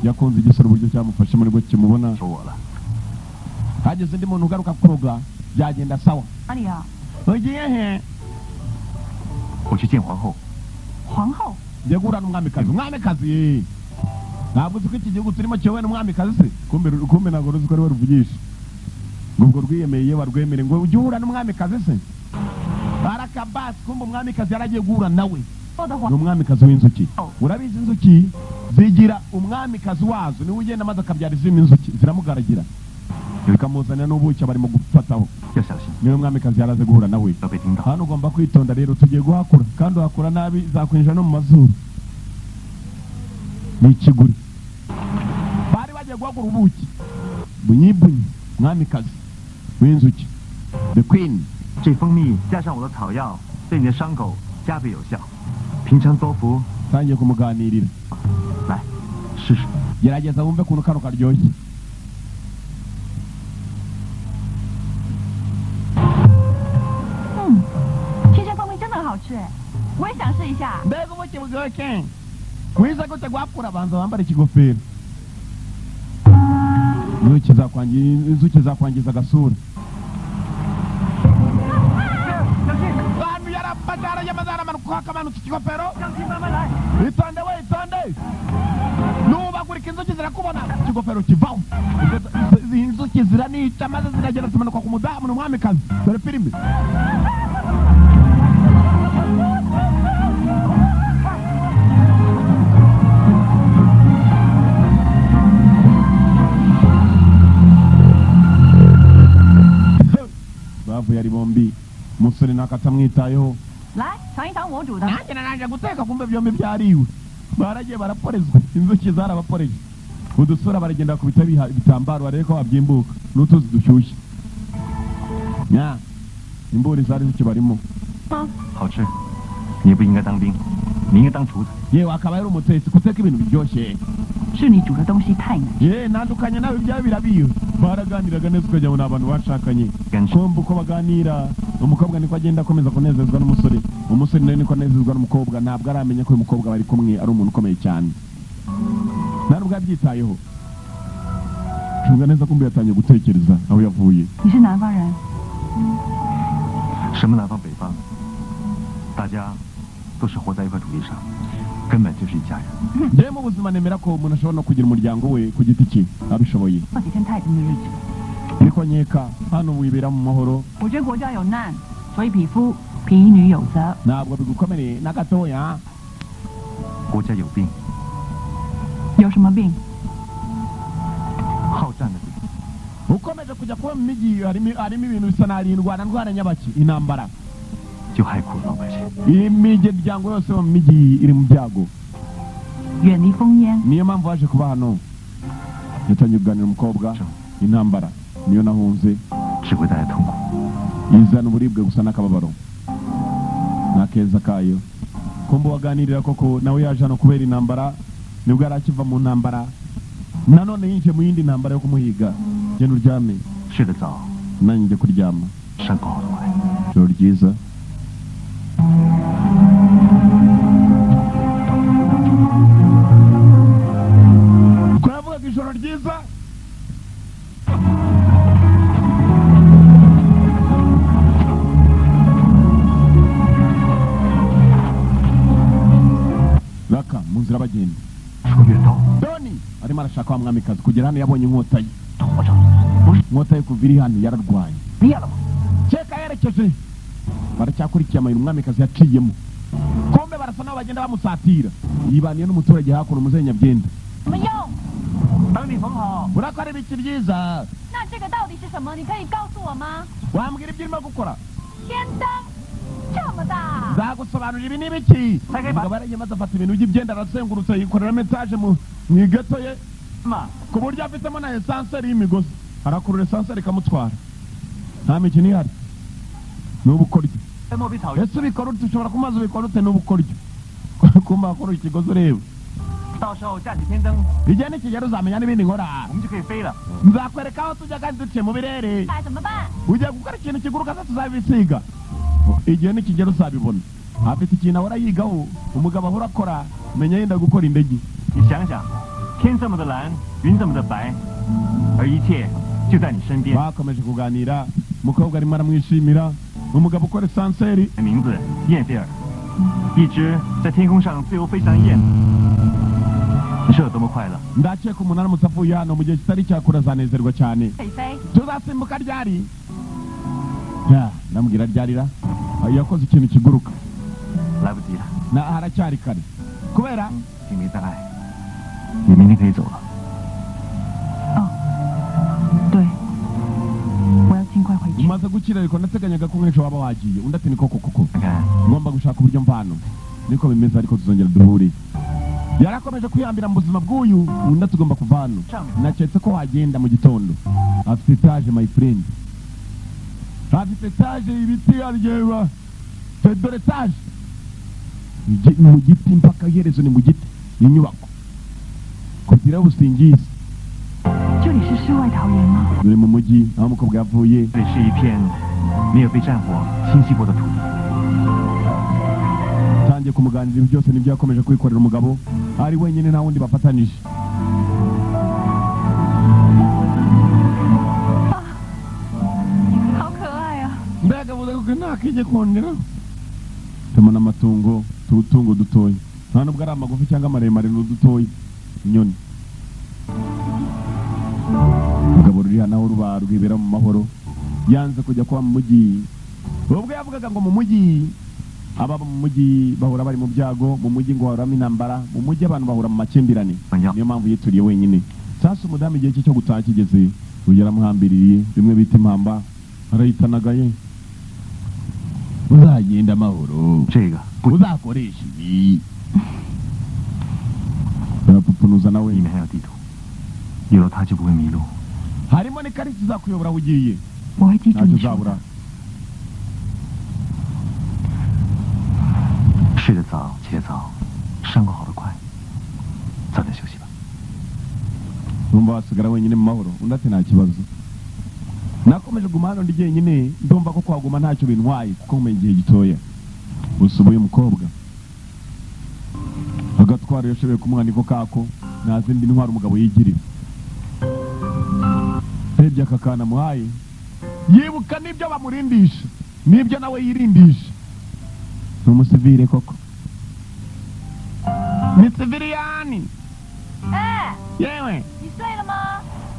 Yakunze igisoro uburyo cyamufashe muri bwo kimubona. Hageze undi muntu ugaruka kuroga byagenda sawa. Ugiye he? Ngiye guhura n'umwamikazi. Umwamikazi ntabwo uzi ko iki gihugu turimo kiyobowe n'umwamikazi se? Kumbe ntabwo ruzi ko ari we ruvugisha. Ngo ubwo rwiyemeye barwemere ngo ujye uhura n'umwamikazi se? Barakabasi kumbe umwamikazi yaragiye guhura nawe. Ni umwamikazi w'inzuki. Urabizi inzuki zigira umwamikazi wazo, niwe ugenda maze akabyara izindi nzuki ziramugaragira bikamuzanira n'ubuki barimo gufataho. Niwe mwamikazi yaraze guhura nawe. Hano ugomba kwitonda rero, tugiye guhakura kandi uhakura nabi zakwinjira no mu mazuru. Ni ikiguri. Bari bagiye guhakura ubuki. Bunyibunyi mwamikazi w'inzuki, the queen. Tangiye kumuganirira. Gerageza wumve ukuntu kano karyoshye. Mbega ubuki buryoshye. Wize gute guhakura? Banza wambare ikigofero. Inzuki zakwangiza agasura. Bantu yarabajara yamazara manuka akamanutse ikigofero. Itonde we itonde. Nubagurika inzuki zirakubona. Ikigofero kivaho. Inzuki ziranica maze ziragenda zimanuka ku mudamu n'umwamikazi. Dore filime. Bavuye ari bombi umusore nakatamwitayeho. Nanjye naranje guteka kumbe byombi byariwe. Baragiye baraporezwa inzuki zarabaporeje. Udusura baragenda kubita ibitambaro barebe ko babyimbuka n'utuzi dushyushye. Nya imburi zari zikibarimo. Yewe akaba yari umutetsi guteka ibintu biryoshye. Ye nandukanye nawe ibyawe birabiyo. Baraganiraga neza ukajya ngo ni abantu bashakanye. Kumva uko baganira umukobwa niko agenda akomeza kunezezwa n'umusore, umusore nawe niko anezezwa n'umukobwa. Ntabwo aramenya ko uyu mukobwa bari kumwe ari umuntu ukomeye cyane, nta nubwo yabyitayeho. Cunga neza kumbe yatangiye gutekereza aho yavuye. Njyewe mu buzima nemera ko umuntu ashobora no kugira umuryango we ku giti cye abishoboye. Niko nkeka hano wibera mu mahoro, ntabwo bigukomereye na gatoya. Ukomeje kujya kuba mu mijyi harimo ibintu bisa n'ari indwara ndwara nyabaki intambara. Imiryango yose mu mijyi iri mu byago. Niyo mpamvu waje kuba hano. Yatangiye kuganira umukobwa intambara niyo nahunze izana uburibwe gusa n'akababaro n'akeza kayo. Kumbe waganirira koko nawe yaje hano kubera intambara, nibwo yari akiva mu ntambara nanone yinjiye mu yindi ntambara yo kumuhiga. Genda uryame nanjye njye kuryama. Ijoro ryiza. Ko yavugaga ijoro ryiza. Raka mu nzira bagenda. Doni arimo arashaka wa mwamikazi kugera hano yabonye inkota ye. Inkota ye kuva iri hano yararwaye. Ceka yerekeje baracyakurikiye amayira umwamikazi yaciyemo. Kombe barasa nabo bagenda bamusatira. Yibaniye n'umuturage hakuno muzehe Nyabyenda. Urakora ibiki byiza? Wambwira ibyo urimo gukora? Nzagusobanurira ibi ni ibiki. Umugabo aragiye maze afata ibintu by'ibyenda arazengurutse yikorera message mu igeto ye ku buryo afitemo na esanseri y'imigozi. Arakurura esanseri ikamutwara. Nta mikino ihari. N'ubukoryo. Ese ubikora ute? Ushobora kumaza ubikora ute n'ubukoryo? Kumba akora ikigozi ureba. Igihe nikigera uzamenya n'ibindi nkora. Nzakwereka aho tujya kandi duciye mu birere. Ugiye gukora ikintu kiguruka se tuzabisiga. Igihe nikigera uzabibona. Afite ikintu ahora yigaho, umugabo ahora akora, menya yenda gukora indege. Bakomeje kuganira, umukobwa arimo aramwishimira, umugabo ukora esanseri. Ndakeka umuntu aramutse avuye hano mu gihe kitari cyakura azanezerwa cyane. Tuzasimbuka ryari? Ndamubwira ryarira. Yakoze ikintu kiguruka. Na haracyari kare. Kubera umaze gukira ariko ndateganyaga ko nk'ejo waba wagiye. Undi ati ni koko koko ngomba gushaka uburyo mvano. Niko bimeze ariko tuzongera duhure. Yarakomeje kwihambira mu buzima bw'uyu undi tugomba kuva hano. Naketse ko wagenda mu gitondo. Afite etaje my friend. Afite etaje ibiti aryewa. Dore etaje. Mu giti mpaka iherezo ni mu giti. Ni inyubako. Kugira ubusingizi. Dore mu mujyi aho umukobwa yavuye. Tangiye kumuganirira byose nibyo yakomeje kwikorera umugabo ari wenyine nta wundi bafatanije. Nakigikundira tubona amatungo tutungo dutoya nta nubwo ari amagufi cyangwa maremare n'udutoya inyoni umugabo ruri naho ruba rwibera mu mahoro yanze kujya kuba mu mujyi ubwo yavugaga ngo mu mujyi ababa mu mujyi bahora bari mu byago mu mujyi ngo bahoramo intambara mu mujyi abantu bahora mu makimbirane niyo mpamvu yituriye wenyine sasa umudamu igihe cye cyo gutaha kigeze uyu yaramuhambiriye bimwe bita impamba arayitanagaye uzagenda amahoro uzakoresha ibi arapfupfunuza nawe harimo n'ikarita izakuyobora aho ugiye ntacyo uzabura 睡得早，起得早，伤口好得快。早点休息吧。 Numva wasigara wenyine mu mahoro undi ati nta kibazo nakomeje kuguma hano ndi jyenyine ndumva ko kuhaguma ntacyo bintwaye kuko nkumenya igihe gitoya gusa ubu uyu mukobwa agatwara yashoboye kumuha niko kako nta zindi ntwaro umugabo yigirira urebye aka kantu amuhaye yibuka n'ibyo bamurindisha n'ibyo nawe yirindisha ni umusivire koko ni siviriyani yewe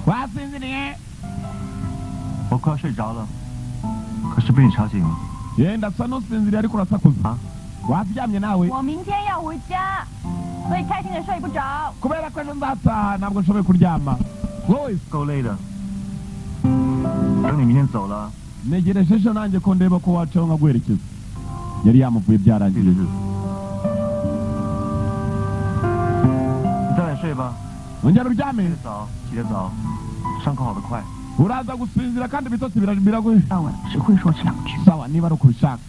wasinziriye 我快要睡着了，可是被你吵醒了。 yenda asa n'usinziriye ariko urasakuza waryamye nawe 我明天要回家，所以开心的睡不着。 kubera ko ejo nzataha ntabwo nshoboye kuryama wowe 够累的。等你明天走了， ntegereje ejo nanjye ko ndeba ko wacaho nkaguherekeza yari yamuvuye byarangiye 你早点睡吧。 ongera uryame 睡得早，起得早，伤口好得快。 uraza gusinzira kandi ibitotsi biraguhe 到晚只会说这两句。 sawa niba ari ukubishaka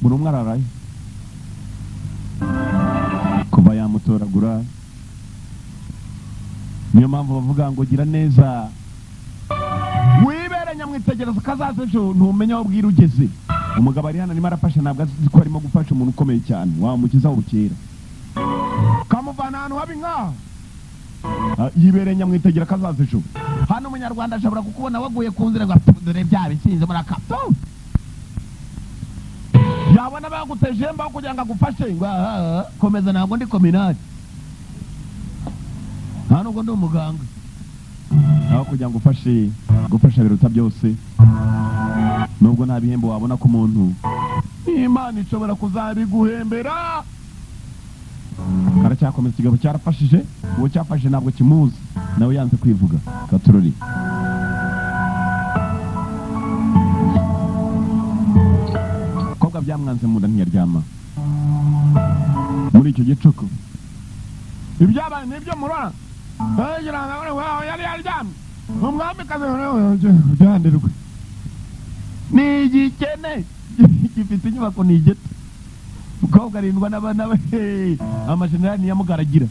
buri umwe araraye kuva yamutoragura niyo mpamvu bavuga ngo gira neza wibere nyamwitegereza kazaza ejo ntumenya aho bwira ugeze umugabo ari hano arimo arafasha ntabwo azi ko arimo gufasha umuntu ukomeye cyane wamukizaho bukera kamuvana ahantu habi nkaha yibereye nyamwitegera kazaza ejo hano umunyarwanda ashobora kukubona waguye ku nzira ngo dore bya bisinze muri aka yabona baguteje mbaho kugira ngo agufashe ngo komeza ntabwo ndi kominari nta nubwo ndi umuganga aho kugira ngo ufashe gufasha biruta byose nubwo nta bihembo wabona ku muntu Imana ishobora kuzabiguhembera karacyakomeza ikigabo cyarafashije uwo cyafashe ntabwo kimuzi nawe yanze kwivuga katurori kobwa byamwanze mu nda ntiyaryama muri icyo gicuku ibyabaye nibyo murora yari yaryamye umwamikazi byandirwe ni igikene gifite inyubako ni igiti umukobwa arindwa n'abana be amashenerali ntiyamugaragira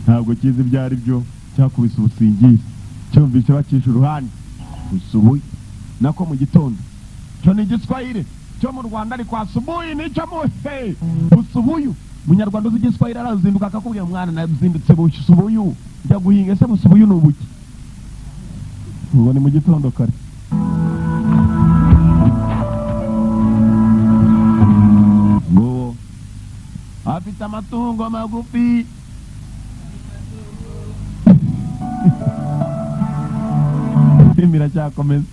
ntabwo kizi ibyo ari byo cyakubise ubusingizi cyumvise bacisha uruhande usubuye nako mu gitondo cyo ni igiswahili cyo mu Rwanda ariko asubuye nicyo mu usubuyu munyarwanda uzi igiswahili arazinduka akakubwira mwana nazindutse busubuyu njya guhinga ese busubuyu ni ubuki ngo ni mu gitondo kare ngo afite amatungo magufi filime iracyakomeza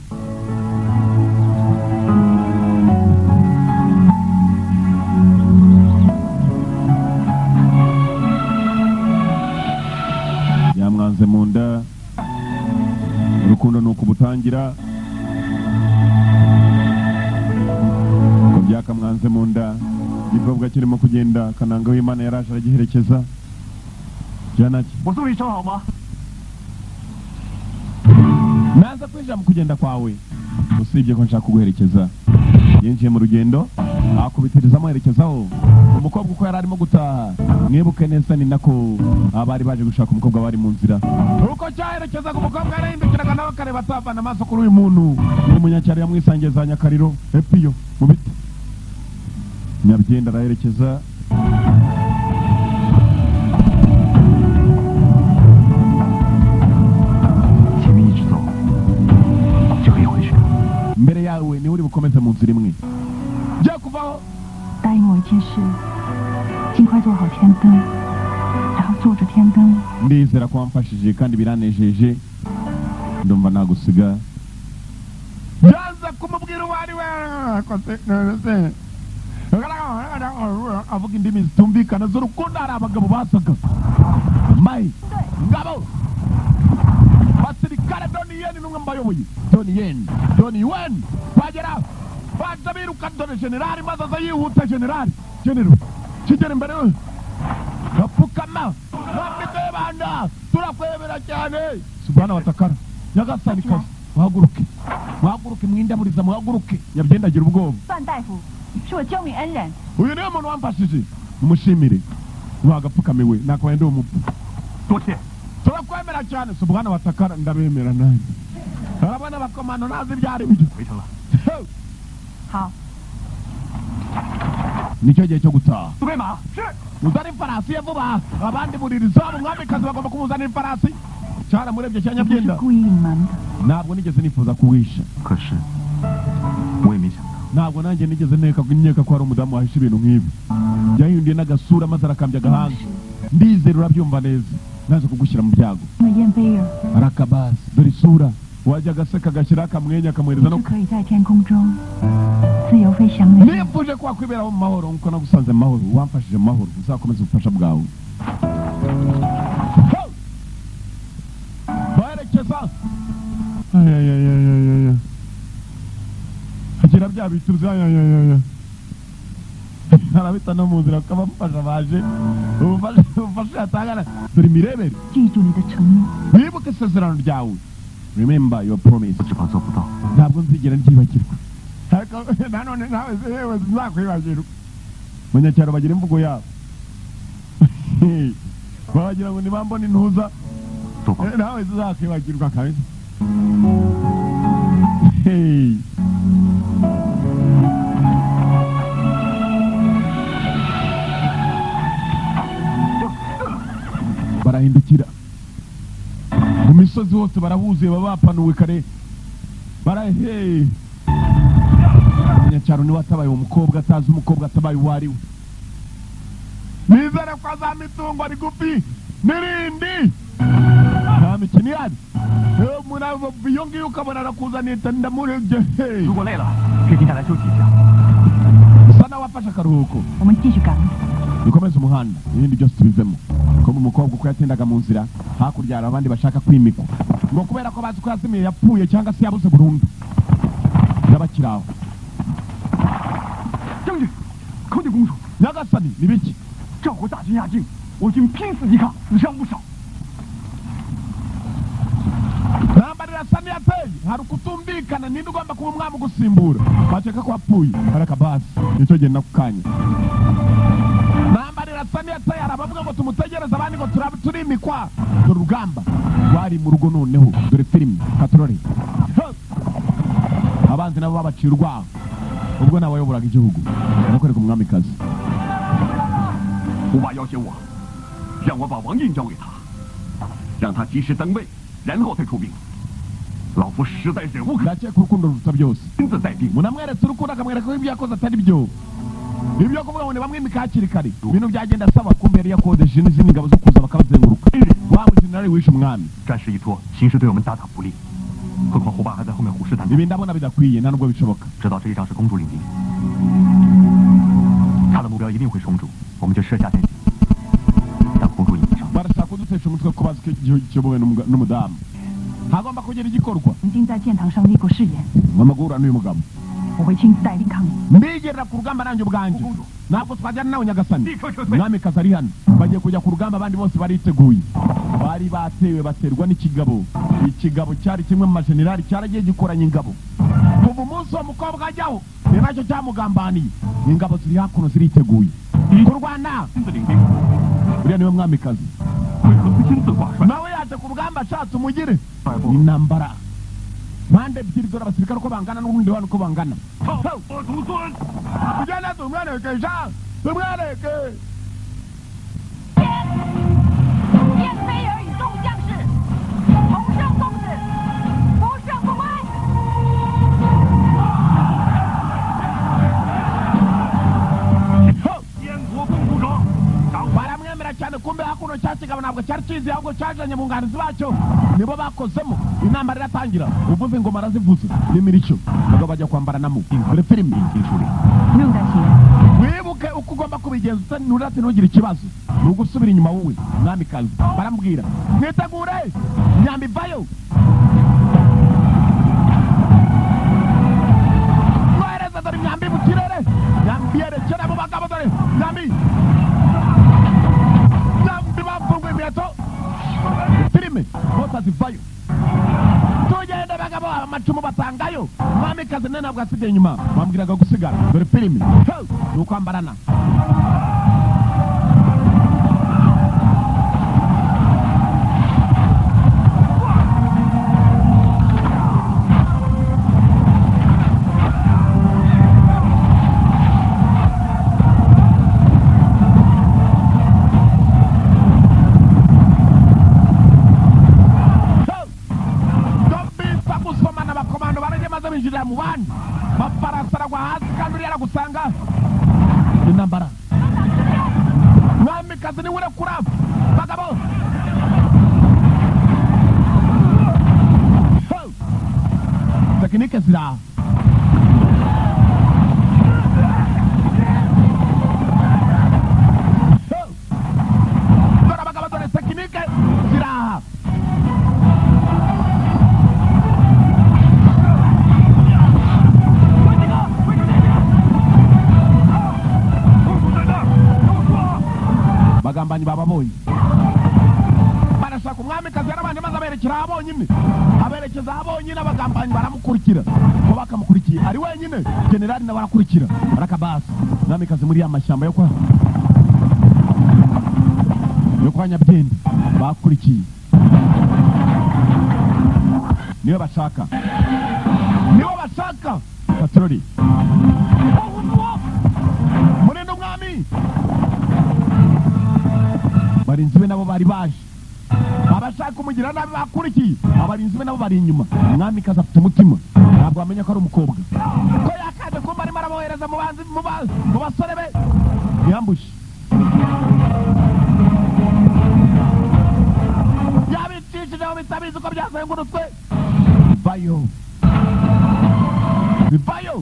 yamwanze mu nda urukundo ni ukubutangira ko byakamwanze mu nda igikobwa kirimo kugenda Kananga w'Imana yaraje aragiherekeza janaki 我送你一程好吗？ naza kwinjira mu kugenda kwawe usibye ko nshaka kuguherekeza yinjiye mu rugendo akubitiriza amuherekezaho umukobwa uko yari arimo gutaha mwibuke neza ni nako abari baje gushaka umukobwa bari mu nzira uko cyaherekezaga umukobwa yarahindukiraga nawe akareba atavana amaso kuri uyu muntu ni umunyacyaro yamwisangiye za Nyakariro epiyo mu biti Nyabyenda araherekeza 前面一直走就可以回去了。yawe niwe uri bukomeze mu nzira imwe jya kuvaho. 答应我一件事，尽快做好天灯，然后坐着天灯。 Ndizera ko wamfashije kandi biranejeje, ndumva nagusiga. Yanze kumubwira uwo ari we, avuga indimi zitumvikana z'urukundo. Hari abagabo basaga mayi ngabo basirikare. Doni Yen n'umwe mbayoboye, Doni Yen, Doni Yen bagera baza biruka. Dore generali maze aza yihuta, generali genero kigera imbere we gapfukama, banda turakwemera cyane. Subhana watakara nyagasani kazi, muhaguruke muhaguruke, mwindaburiza muhaguruke. Nyabyendagira ubwoba. 范大夫是我救命恩人， Uyu niwe muntu wamfashije, mumushimire. Wagapfukamiwe nakabaye ndi umupfu. 多谢。 Turakwemera cyane subhana watakara, ndabemera nanjye. Arabona abakomando ntazi ibyo ari byo. 回城了。 好， Nicyo gihe cyo gutaha. 速备马。是。 Uzane ifarasi ye vuba, abandi buririza umwamikazi bagomba kumuzanira ifarasi. Cyaramurebye cya 我不是 Nyabyenda. 故意隐瞒的。 Ntabwo nigeze nifuza kuwisha. 可是我也没想到， Ntabwo nanjye nigeze nkeka ko hari umudamu wahisha ibintu nk'ibi. Yahinduye n'agasura maze arakambya agahanga. Ndizera urabyumva neza, naje kugushyira mu byago. 那燕菲儿， Arakabasi dore isura, wajya agaseka agashyiraho akamwenya akamuhereza 我 no 是可以在天空中自由飞翔的人。 Nifuje ko wakwiberaho mu mahoro nkuko nagusanze mu mahoro. Wamfashije mu mahoro, uzakomeze ubufasha bwawe. Ho! Baherekeza. Ay, ay, ay, ay, ay, ay, ay. Agira bya bituzi, ay, ay, ay, ay. Arabita no mu nzira kuko abamufasha baje ubufasha ubufasha yatangana. Dore imirebere. 记住你的承诺， Wibuke isezerano ryawe, remember your promise. 我只怕做不到。 Ntabwo nzigera ndyibagirwa, ariko nanone nawe yewe sinzakwibagirwa. Abanyacyaro bagira imvugo yabo, bagira ngo nibambona intuza. 多保重。 Nawe sinzakwibagirwa kabisa. Hey. Barahindukira mu misozi hose barahuzuye, baba bapanuwe kare barahe. Umunyacyaro niwe atabaye uwo mukobwa, atazi umukobwa atabaye uwo ari we. Nizere ko azama itungo rigufi n'irindi, nta mikino ihari. Eh, umuntu ava iyo ngiyo ukabona arakuzaniye ndamurebye. 如果累了，可以停下来休息一下。 Usa nawe afashe akaruhuko. 我们继续赶路。 Dukomeze umuhanda, ibindi byose tubivemo. Ko umukobwa uko yatindaga mu nzira, hakurya hari abandi bashaka kwimikwa ngo kubera ko bazi ko yazimiye, yapfuye cyangwa se yabuze burundu, n'abakiri aho. 将军，叩见公主。 Nyagasani, ni biki? 赵国大军压境，我军拼死抵抗，死伤不少。 Ntambara irasa n'iyateye, hari ukutumvikana, ninde ugomba kuba umwami ugusimbura? Bakeka ko wapfuye. Areka basi nicyo gihe nako kanya ntambara irasa n'iyateye, hari abavuga ngo tumutegereze, abandi ngo turabe turimikwa. Dore urugamba rwari mu rugo noneho, dore filime katorore. Abanzi nabo babaciye urwaho, ubwo nawe wayoboraga igihugu arakwereka umwamikazi. 胡霸要挟我，让我把王印交给他，让他及时登位，然后再出兵。老夫实在忍无可 Ndakeka urukundo ruruta byose. 亲自带兵。 Munamweretse urukundo, akamwereka ko ibyo yakoze atari byo, ibyo kuvuga ngo ntibamwimike hakiri kare, ibintu byagenda asaba. Kumbe yari yakodesheje n'izindi ngabo zo kuza bakabazenguruka, wa mujenerali wishe umwami. 战事一拖，形势对我们大大不利。何况胡霸还在后面虎视眈眈。 Ibi ndabona bidakwiye, nta nubwo bishoboka. 知道这一仗是公主领兵，他的目标一定会是公主，我们就设下陷阱，让公主引上。 Barashaka kudutesha umutwe ko bazi ko igihugu kiyobowe n'umudamu, hagomba kugira igikorwa. 曾经在殿堂上立过誓言， Ngomba guhura n'uyu mugabo. 我会亲自带兵抗你。 Ndigerera ku rugamba nanjye ubwanjye, ntabwo twajyana nawe nyagasani. Mwamikazi ari hano, bagiye kujya ku rugamba, abandi bose bariteguye. Bari batewe, baterwa n'ikigabo. Ikigabo cyari kimwe mu majenerali, cyaragiye gikoranya ingabo kuva umunsi uwo mukobwa ajyaho, ni nacyo cyamugambaniye. Ingabo ziri hakuno ziriteguye kurwana. 亲自领兵， Uriya niwe mwamikazi. 为何不亲自挂帅？ Nawe yaje ku rugamba ashatse umugire. Intambara mpande ebyiri, dore abasirikare uko bangana n'urundi ruhande uko bangana. 操我祖孙！ Tugende tumwereke sha, tumwereke. 燕飞儿与众将士同生共死，不胜不归。Barakizi ahubwo cyajanye mu nganizi bacyo nibo bakozemo intambara iratangira uvuze ingoma arazivuze n'imirishyo nabwo bajya kwambara namo dore filime wibuke uko ugomba kubigenza nturate ntugire ikibazo ni ugusubira inyuma wowe mwamikazi baramubwira mwitegure myambi vayo mwohereza dore imyambi mu kirere myambi yerekera mu bagabo dore myambi myambi bafunguye imiheto filime bose azivayo tugende bagabo amacumu batangayo mwamikazi nawe ntabwo asigaye inyuma bambwiraga gusigara dore filime ni ukwambarana mu bandi mafarasi aragwa hasi kandi uriya aragusanga intambara mwamikazi niwe urekura bagabo tekinike ziraha dore abagabo dore tekinike ziraha bagambanyi bababonye barashaka umwamikazi yarabanje maze aberekera abonyine aberekeza abonyine abagambanyi baramukurikira ko bakamukurikiye ari wenyine generali nawe arakurikira barakabasi umwamikazi muri ya mashyamba yo kwa Nyabyenda bakurikiye niyo bashaka niyo bashaka patroli murinde umwami barinzi be nabo bari baje abashaka kumugira nabi bakurikiye abarinzi be nabo bari inyuma umwamikazi afite umutima ntabwo wamenya ko ari umukobwa ko yakaje kumba arimo arabohereza mu basore be yambushe yabicishije aho bitabizi uko byazengurutswe bivayo bivayo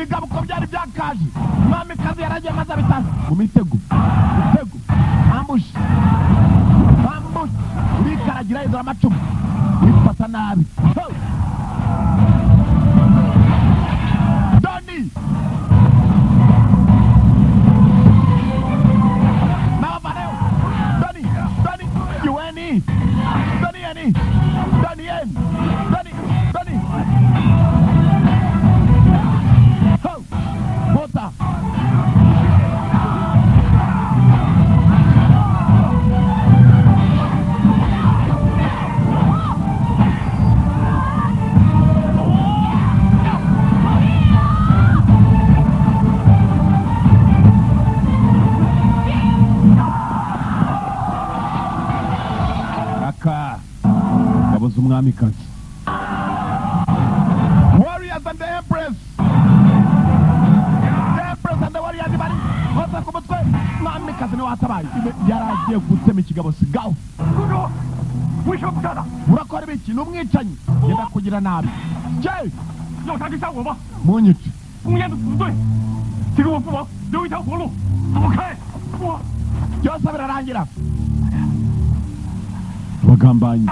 ibigabo uko byari byakaje mwamikazi yaragiye maze abitanga mu mitego mitego ambush ambush urikaragira hejuru amacumu wifata nabi Doni nabavaneo Doni Doni Yueni Doni Yeni Doni Yen Doni Doni Bota. Aka. Ngabo z'umwamikazi. Warriors and the Empress. Mwamikazi niwe watabaye yaragiye gutema ikigabo sigaho urakora ibiki ni umwicanyi yenda kugira nabi munyice byose birarangira abagambanyi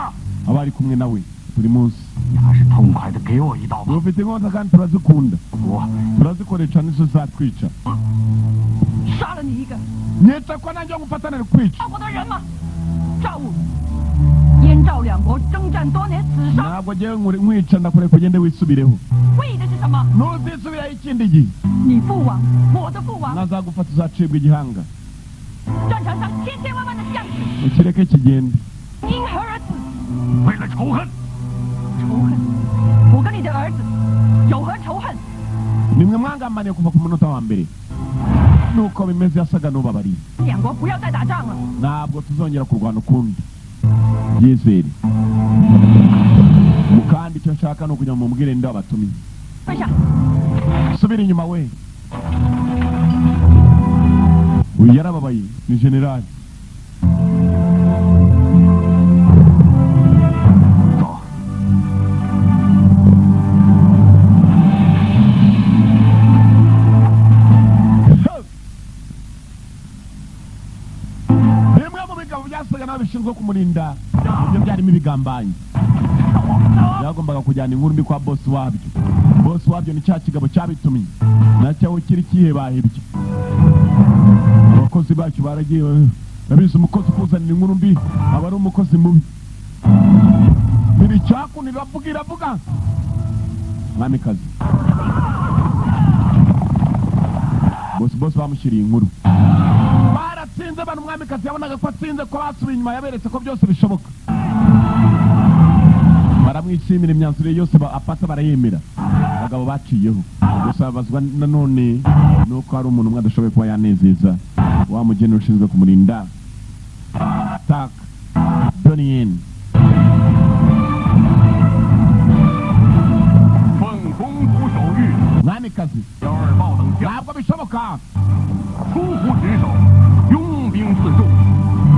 abari kumwe nawe buri munsi ufite inkota kandi turazikunda turazikoresha nizo zatwica 你这关南将我发展的规矩。ntabwo ngewe nkwica ndakure kugende wisubireho. Ntuzisubiraho ikindi gihe. Nazagufata uzacibwa igihanga. Ukireke kigende. Nimwe mwangambaniye kuva ku munota wa mbere. Nuko bimeze yasaga n'ubabariye. 两国不要再打仗了。 Ntabwo tuzongera kurwana ukundi. Yizere. Mukandi icyo nshaka ni ukugira ngo mumubwire nde wabatumye. 退下。 Subira inyuma we. Uyu yarababaye ni generali. 走。 Bimwe mu bigabo byasaga nabi bishinzwe kumurinda ibyo byarimo ibigambanyi byagombaga kujyana inkuru mbi kwa bosi wabyo. Bosi wabyo ni cya kigabo cyabitumye nacyo kiri kihebahebye. Abakozi bacyo baragiye babizi, umukozi ukuzanira inkuru mbi aba ari umukozi mubi. Biri cyakuntu iravuga iravuga. Mwamikazi bosi bosi bamushyiriye inkuru baratsinze bano. Umwamikazi yabonaga ko atsinze, ko basubiye inyuma, yaberetse ko byose bishoboka. Baramwishimira, imyanzuro ye yose afata barayemera. Abagabo baciyeho gusa babazwa nanone nuko hari umuntu umwe adashoboye kuba yanezeza, wa mugeni ushinzwe kumurinda Tak Donien. 奉公主手谕， Mwamikazi, 姚二豹等将 ntabwo bishoboka. 疏忽职守，拥兵自重，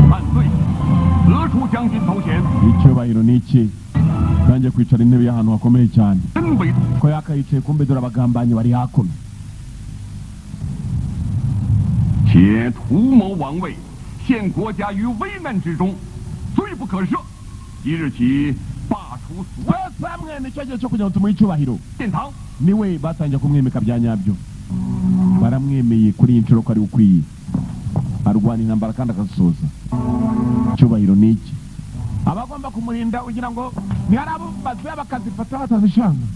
犯罪，革除将军头衔， Icyubahiro ni iki? Nanjye kwicara intebe y'ahantu hakomeye cyane 真为 ko yakayicaye, kumbe dore abagambanyi bari hakuno. 且图谋王位，陷国家于危难之中，罪不可赦。即日起，罢除所有 Twese hamwe nicyo gihe cyo kugira ngo tumuhe icyubahiro. 殿堂。 Niwe batangiye kumwimika bya nyabyo, baramwemeye kuri iyi nshuro ko ari ukwiye, arwana intambara kandi akazisoza. Icyubahiro ni iki? Abagomba kumurinda ugira ngo ntihari abo baziha bakazifata batazishanga.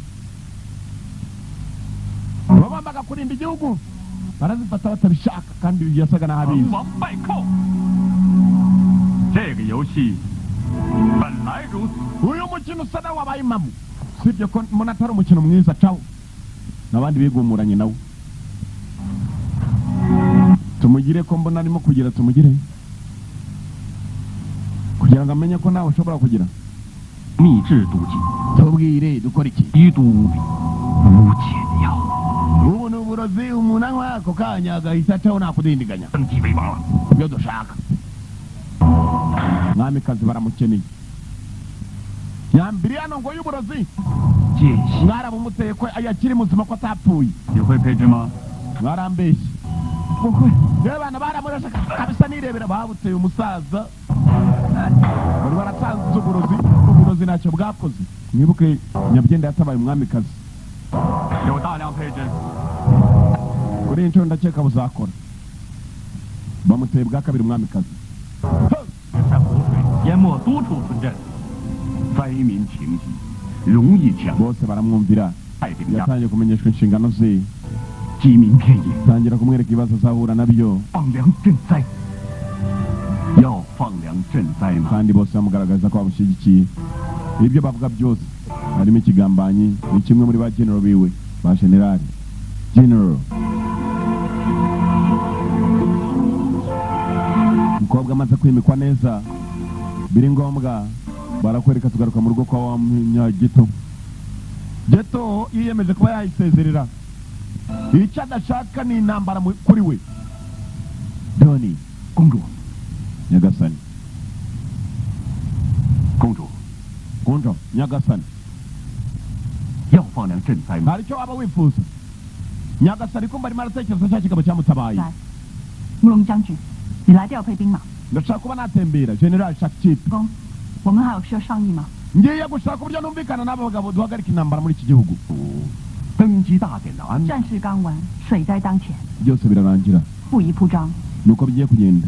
Bagombaga kurinda igihugu barazifata batabishaka, kandi yasaga 成 n'abizi. 王败寇。这个游戏本来如此， Uyu mukino usa nawe wabaye impamo, usibye ko mbona atari umukino mwiza. Cawo n'abandi bigumuranye nawe tumugire ko mbona arimo kugira, tumugire kugira ngo amenye ko nawe ushobora kugira. 秘制毒计， Tubwire dukora iki? 一毒无比，无解药， Ubu ni uburozi umuntu anywa ako kanya agahita acaho nta kudindiganya. 登基为王了。 Ibyo dushaka, mwamikazi baramukeneye. Nyambiri hano ngo y'uburozi 戒心， mwarabumuteye ko yakiri muzima, ko atapfuye. 你会配置吗？ Mwarambeshye. Rero abana baramurashe kabisa, nirebera babuteye umusaza bari baratanze uburozi. Uburozi ntacyo bwakoze. Mwibuke Nyabyenda yatabaye umwamikazi. 有大量配置， Kuri iyi nshuro ndakeka buzakora. Bamuteye bwa kabiri umwamikazi. 山洪水淹没多处村镇， 灾民情急，容易抢 Bose baramwumvira. 太平家， Yatangiye kumenyeshwa inshingano ze, 饥民遍野， tangira kumwereka ibibazo azahura nabyo. 放粮赈灾。要放粮赈灾吗？ Kandi bose bamugaragaza ko bamushyigikiye. Ibyo bavuga byose harimo ikigambanyi, ni kimwe muri ba general biwe, ba generali general. Umukobwa amaze kwimikwa neza biri ngombwa, barakwereka tugaruka mu rugo kwa wa munyagito. Geto yiyemeje kuba yayisezerera, icyo adashaka ni intambara kuri we. Doni. 公主， Nyagasani. 公主， Kunjo nyagasani. 要放粮赈灾吗？ Hari icyo waba wifuza nyagasani? Kumva arimo aratekereza cya kigabo cyamutabaye. 来，慕容将军，你来调配兵马。 Ndashaka kuba natembera general Shakchip. 公，我们还有需要商议吗？ Ngiye gushaka uburyo numvikana n'aba bagabo duhagarika intambara muri iki gihugu. 登基大典的安排， 战事刚完，水灾当前， Byose birarangira 不宜铺张。 nuko bigiye kugenda.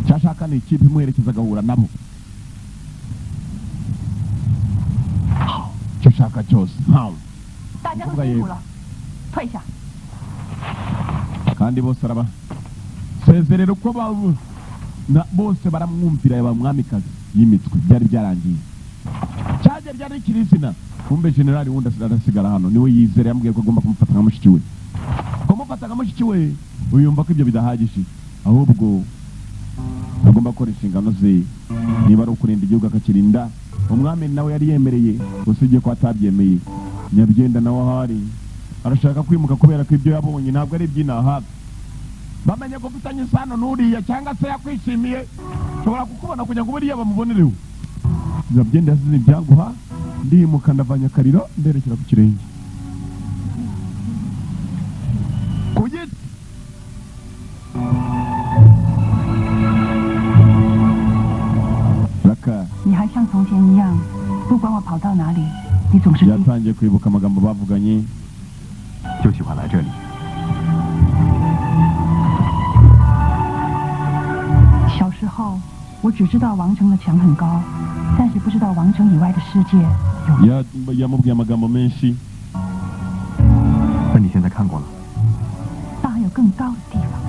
Cyashaka ni ikipe imuherekeza agahura nabo, icyo ushaka cyose ntawe. 大家都辛苦了，退下。 Kandi bose araba sezerera uko na bose baramwumvira yaba mwamikazi y'imitwe. Byari byarangiye cyajya ryari rikiri izina. Kumbe generali wundi arasigara hano, niwe yizera, yambwiye ko agomba kumufata nka mushiki we, kumufata. Yamufataga mushiki we, uyumva ko ibyo bidahagije, ahubwo agomba gukora inshingano ze, niba ari ukurinda igihugu akakirinda. Umwami nawe yari yemereye, usibye ko atabyemeye. Nyabyenda nawe ahari arashaka kwimuka kubera ko ibyo yabonye ntabwo ari iby'inaha. Bamenye ko ufitanye isano n'uriya cyangwa se yakwishimiye, nshobora kukubona kugira ngo buriya bamubonereho. Nyabyenda yasize ibyanguha, ndimuka ndavanya akariro nderekera ku kirenge. Ku giti Raka 你还像从前一样，不管我跑到哪里，你总是 yatangiye kwibuka amagambo bavuganye. 就喜欢来这里。 小时候，我只知道王城的墙很高，但是不知道王城以外的世界有。 Yamubwiye amagambo menshi. 那你现在看过了？ 但还有更高的地方。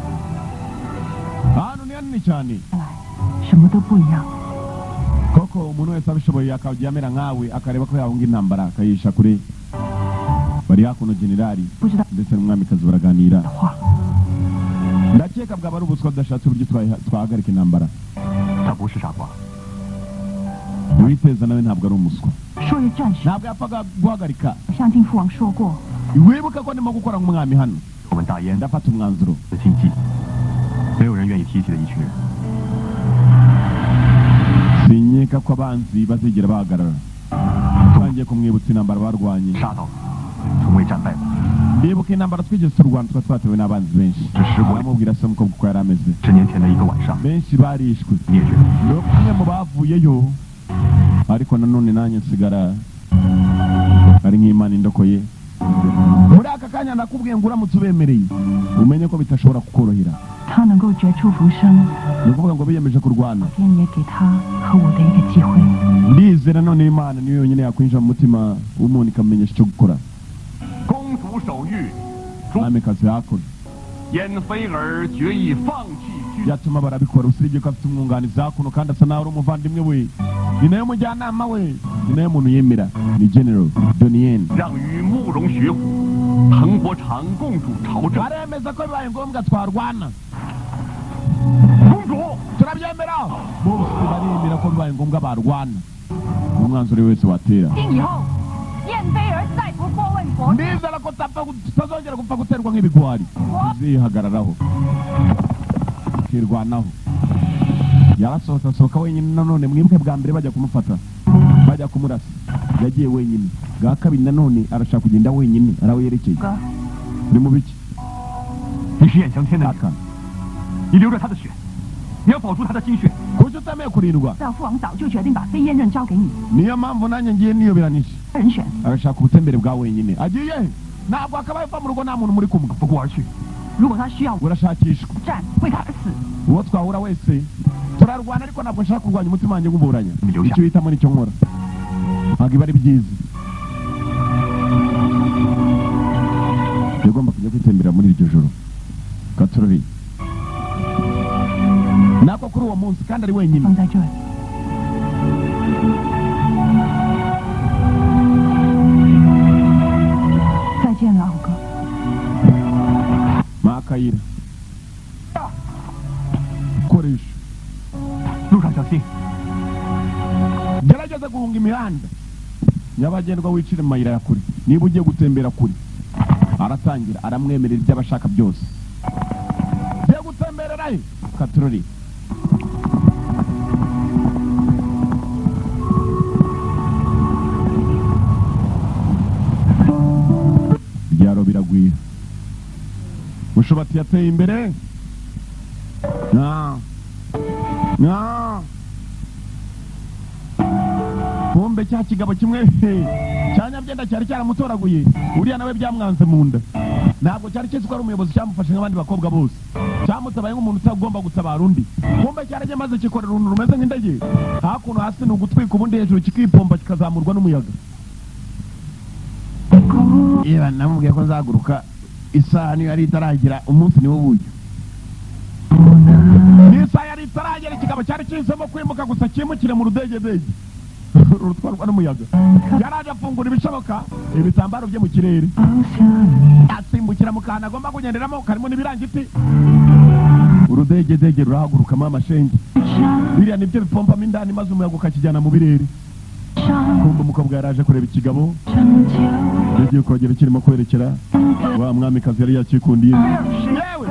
Ahantu ni hanini cyane. 来，什么都不一样。 Koko umuntu wese abishoboye akajya amera nkawe, akareba ko yahunga intambara akayisha kure. Bari hakuno generali 不知道 ndetse n'umwamikazi baraganira. 的话， Ndakeka bwaba ari ubuswa budashatse uburyo twahagarika intambara. 他不是傻瓜， Uwiteza nawe ntabwo ari umuswa, 说是战士， ntabwo yapfaga guhagarika. 向敬父王说过， Wibuka ko ndimo gukora nk'umwami hano, 我们大燕的 ndafata umwanzuro. 禁忌，没有人愿意提起的一群人。 Sinkeka ko abanzi bazigera bahagarara. Twangiye kumwibutsa intambara barwanye. 杀到，从未战败过。 Ndibuka intambara twigeze turwana, twari twatewe n'abanzi benshi. 这十国 Aramubwira se umukobwa uko yari ameze, 十年前的一个晚上， benshi barishwe. 灭绝。 Ni umwe mu bavuyeyo, ariko nanone nanjye nsigara ari nk'Imana indokoye. Muri aka kanya nakubwiye ngo uramutse ubemereye umenye ko bitashobora kukorohera. 他能够绝处逢生， Ni ukuvuga ngo biyemeje kurwana. 天也给他和我的一个机会。 Ndizera none Imana niyo yonyine yakwinjira mu mutima w'umuntu ikamenyesha icyo gukora. 公主手谕， Mwamikazi hakuno 燕菲儿决意放弃军 byatuma barabikora, usibye ko afite umwunganizi hakuno kandi asa naho ari umuvandimwe we, ni nayo mujyanama we, ni nayo muntu yemera, ni General Donien. 让与慕容雪虎、滕国长共主朝政。 Baremeza ko bibaye ngombwa twarwana. 公主， Turabyemera bose, baremera ko bibaye ngombwa barwana. Umwanzuro wese watera. 今以后，燕菲儿再不过问国 Ndizera ko tutazongera gupfa guterwa nk'ibigwari, tuzihagararaho tukirwanaho. Yarasohotse asohoka wenyine. Nanone mwibuke bwa mbere bajya kumufata, bajya kumurasa, yagiye wenyine. Bwa kabiri nanone arashaka kugenda wenyine, araho yerekeye. 哥， Ni mu biki? 你是燕翔天的女 Aka 儿，你流着他的血，你要保住他的心血。 Kuki utemeye kurindwa? 赵父王早就决定把飞燕刃交给你， Niyo mpamvu nanjye ngiye niyoberanije. 人选。 Arashaka ubutembere bwa wenyine. Agiye he? Ntabwo akabaye uva mu rugo nta muntu muri kumwe. 不顾而去， 如果他需要我 Urashakishwa 战，为他而死， uwo twahura wese turarwana, ariko ntabwo nshaka kurwanya umutima wanjye nguburanya. Icyo uhitamo nicyo nkora, ntabwo iba ari byiza. Yagomba kujya kwitembera muri iryo joro katurori nako kuri uwo munsi, kandi ari wenyine. 放在这里。再见了，五哥。 Makayira koresha. 路上小心。 Gerageza guhunga imihanda nyabagendwa, wicire mu mayira ya kure niba ugiye gutembera kure. Aratangira aramwemerera ibyo abashaka byose. Ugiye gutemberera he katurori? Ibyaro biragwira. Mushobati yateye imbere. Kumbe cya kigabo kimwe cya Nyabyenda cyari cyaramutoraguye, uriya nawe byamwanze mu nda. Ntabwo cyari kizi ko ari umuyobozi, cyamufashe nk'abandi bakobwa bose, cyamutabaye nk'umuntu utagomba gutabara undi. Kumbe cyarajya maze kikorera uruntu rumeze nk'indege, hakuno hasi ni ugutwika, ubundi hejuru kikipomba kikazamurwa n'umuyaga. Yewe, namubwiye ko nzaguruka isaha niyo yari itaragira, umunsi niwo wuyu n'isaha yari itaragera. Ikigabo cyari kihisemo kwimuka gusa cyimukire mu rudegedege rutwarwa n'umuyaga. Yaraje afungura ibishoboka ibitambaro bye mu kirere, asimbukira. Amushyira mu kantu agomba kugenderamo karimo n'ibirangiti. Urudegedege rurahagurukamo amashenge. Biriya nibyo bipompamo indani maze umuyaga ukakijyana mu birere. Kumva umukobwa yaraje kureba ikigabo yagiye kogera kirimo kwerekera wa mwamikazi yari yakikundiye. Yewe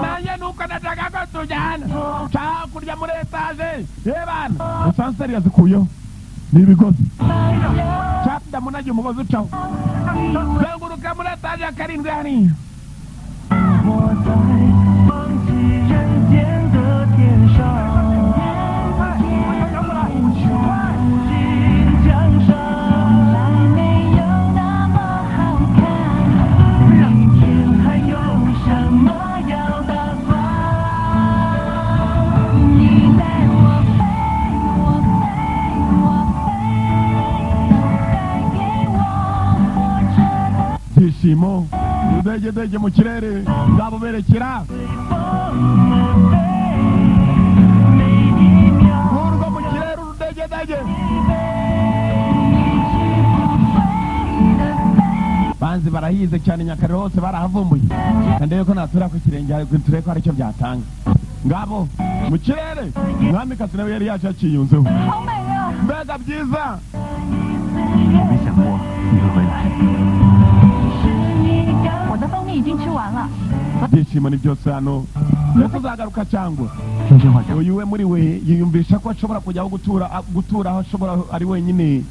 nanjye nuko nashaka ko tujyana nshaka kurya muri etaje yebana esanseri yazikuyeho ni ibigozi ndamunagiye umugozi ucaho zenguruka muri etaje ya 7 hariya. Ibyishimo udegedege mu kirere nzabuberekera urwo mu kirere urudegedege. Banzi barahize cyane Nyakariro hose barahavumbuye, kandi ko natura ku kirenge turebe ko aricyo byatanga. Ngabo mu kirere mwamikazi nawe yari yaje akiyunzeho. Mbega byiza. Ibyishimo ni byose hano. Ndetse uzagaruka cyangwa uyu we muri we yiyumvisha ko ashobora kujya aho gutura aho ashobora ari wenyine,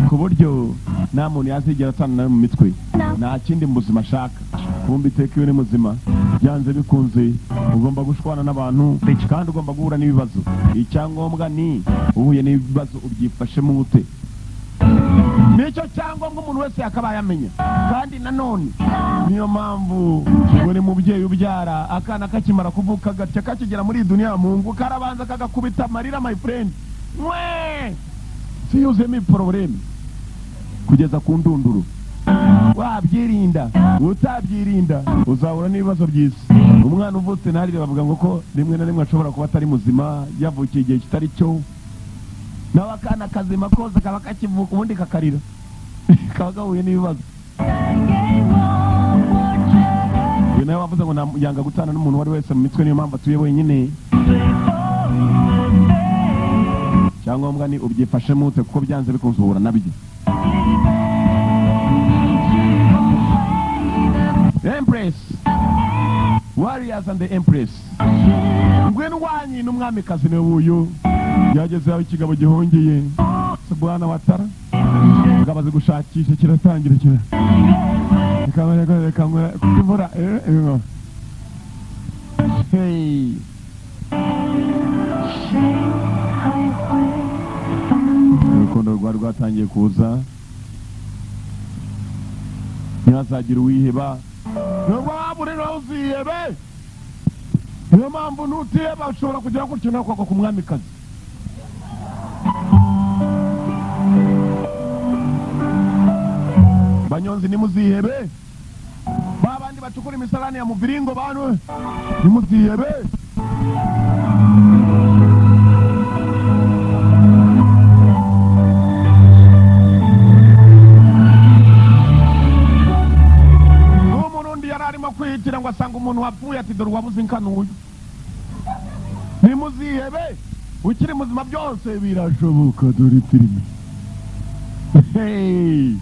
ku buryo nta muntu yazigera atana nawe mu mitwe. Nta kindi mu buzima ashaka. Kumva iteka iyo uri muzima byanze bikunze ugomba gushwana n'abantu kandi ugomba guhura n'ibibazo. Icyangombwa ni uhuye n'ibibazo ubyifashemo ute. Nicyo cyangombwa umuntu wese yakabaye amenya. Kandi nanone niyo mpamvu buri mubyeyi ubyara akana kakimara kuvuka gatya kakigera muri dunia Mungu karabanza kagakubita amarira my friend. Mwe siyuzemo problème kugeza ku ndunduru. Wabyirinda utabyirinda uzahura n'ibibazo by'isi. Umwana uvutse ntarire bavuga ngo ko rimwe na rimwe ashobora kuba atari muzima, yavukiye igihe kitari cyo. Nawe akana kazima kose kaba kakivuka ubundi kakarira kaba gahuye n'ibibazo. Uyu nawe wavuze ngo yanga gutana n'umuntu uwo ari wese mu mitwe, niyo mpamvu atuye wenyine. Icyangombwa ni ubyifashemo ute kuko byanze bikunze uhura nabyo. Empress, Warriors and the Empress. Ngwino wanyi n'umwamikazi niwe uyu yageze aho ikigabo gihungiye. Bwana Watara ngabaze gushakisha kiratangira kira kamera imvura. Hey, urukundo rwari rwatangiye kuza. Ntihazagira uwiheba nubwo waba uri nawe uzihebe. Niyo mpamvu nutiheba ushobora kugera gutyo nawe ukagwa ku mwamikazi. Banyonzi nimuzihebe, babandi bacukura imisarani ya muviringo bantu nimuzihebe. N'umurundi yari arimo kwihitira ngo asanga umuntu wapfuye ati dore uwabuze inkanuye. Nimuzihebe, ukiri muzima byose birashoboka. Dore filime. Hey!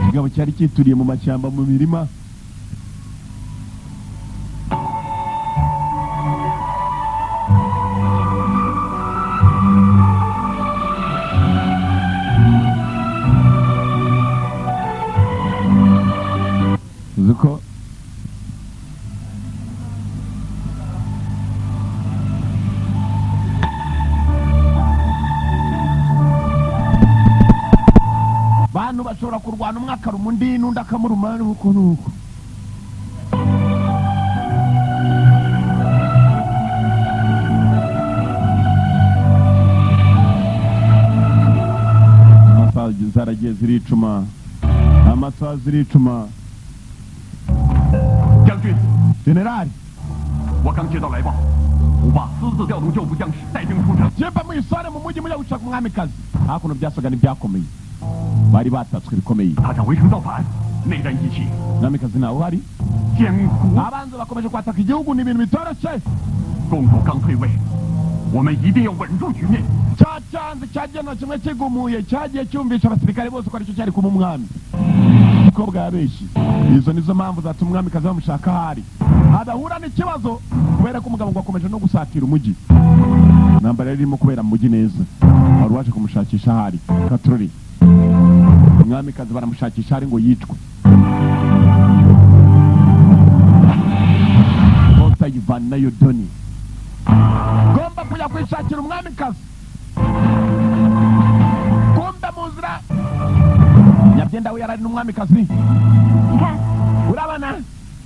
Ikigabo cyari cyituriye mu mashyamba mu mirima. Uzi ko bantu bashobora kurwana umwe akaruma undi n'undi akamuruma nuko nuko. Amasaha zaragiye ziricuma, amasaha ziricuma. General, 我刚接到来报，胡霸私自调动旧部将士带兵出城。 Jeba muyisare mu mujyi mujya gushaka umwamikazi. Hakuno byasaga n'ibyakomeye, bari batatswe bikomeye. 他想围城造反，内战一起， Mwamikazi ntawe uhari. 艰苦。 Abanzi bakomeje kwataka igihugu, ni ibintu bitoroshye. 公主刚退位，我们一定要稳住局面。 Cya cyanzi cyagenwe kimwe kigumuye cyagiye cyumvisha abasirikare bose ko aricyo cyari kuba umwami. Umukobwa yabeshye. Izo nizo mpamvu zatuma umwamikazi bamushaka ahari adahura n'ikibazo, kubera ko umugabo ngo akomeje no gusatira umujyi. Intambara yari irimo kubera mu mujyi neza. Wari waje kumushakisha ahari katurori. Umwamikazi baramushakisha ahari ngo yicwe. Kota yivanayo doni ngomba kujya kwishakira umwamikazi. Kumbe mu nzira Nyabyenda we yarari n'umwamikazi. 你看， Urabona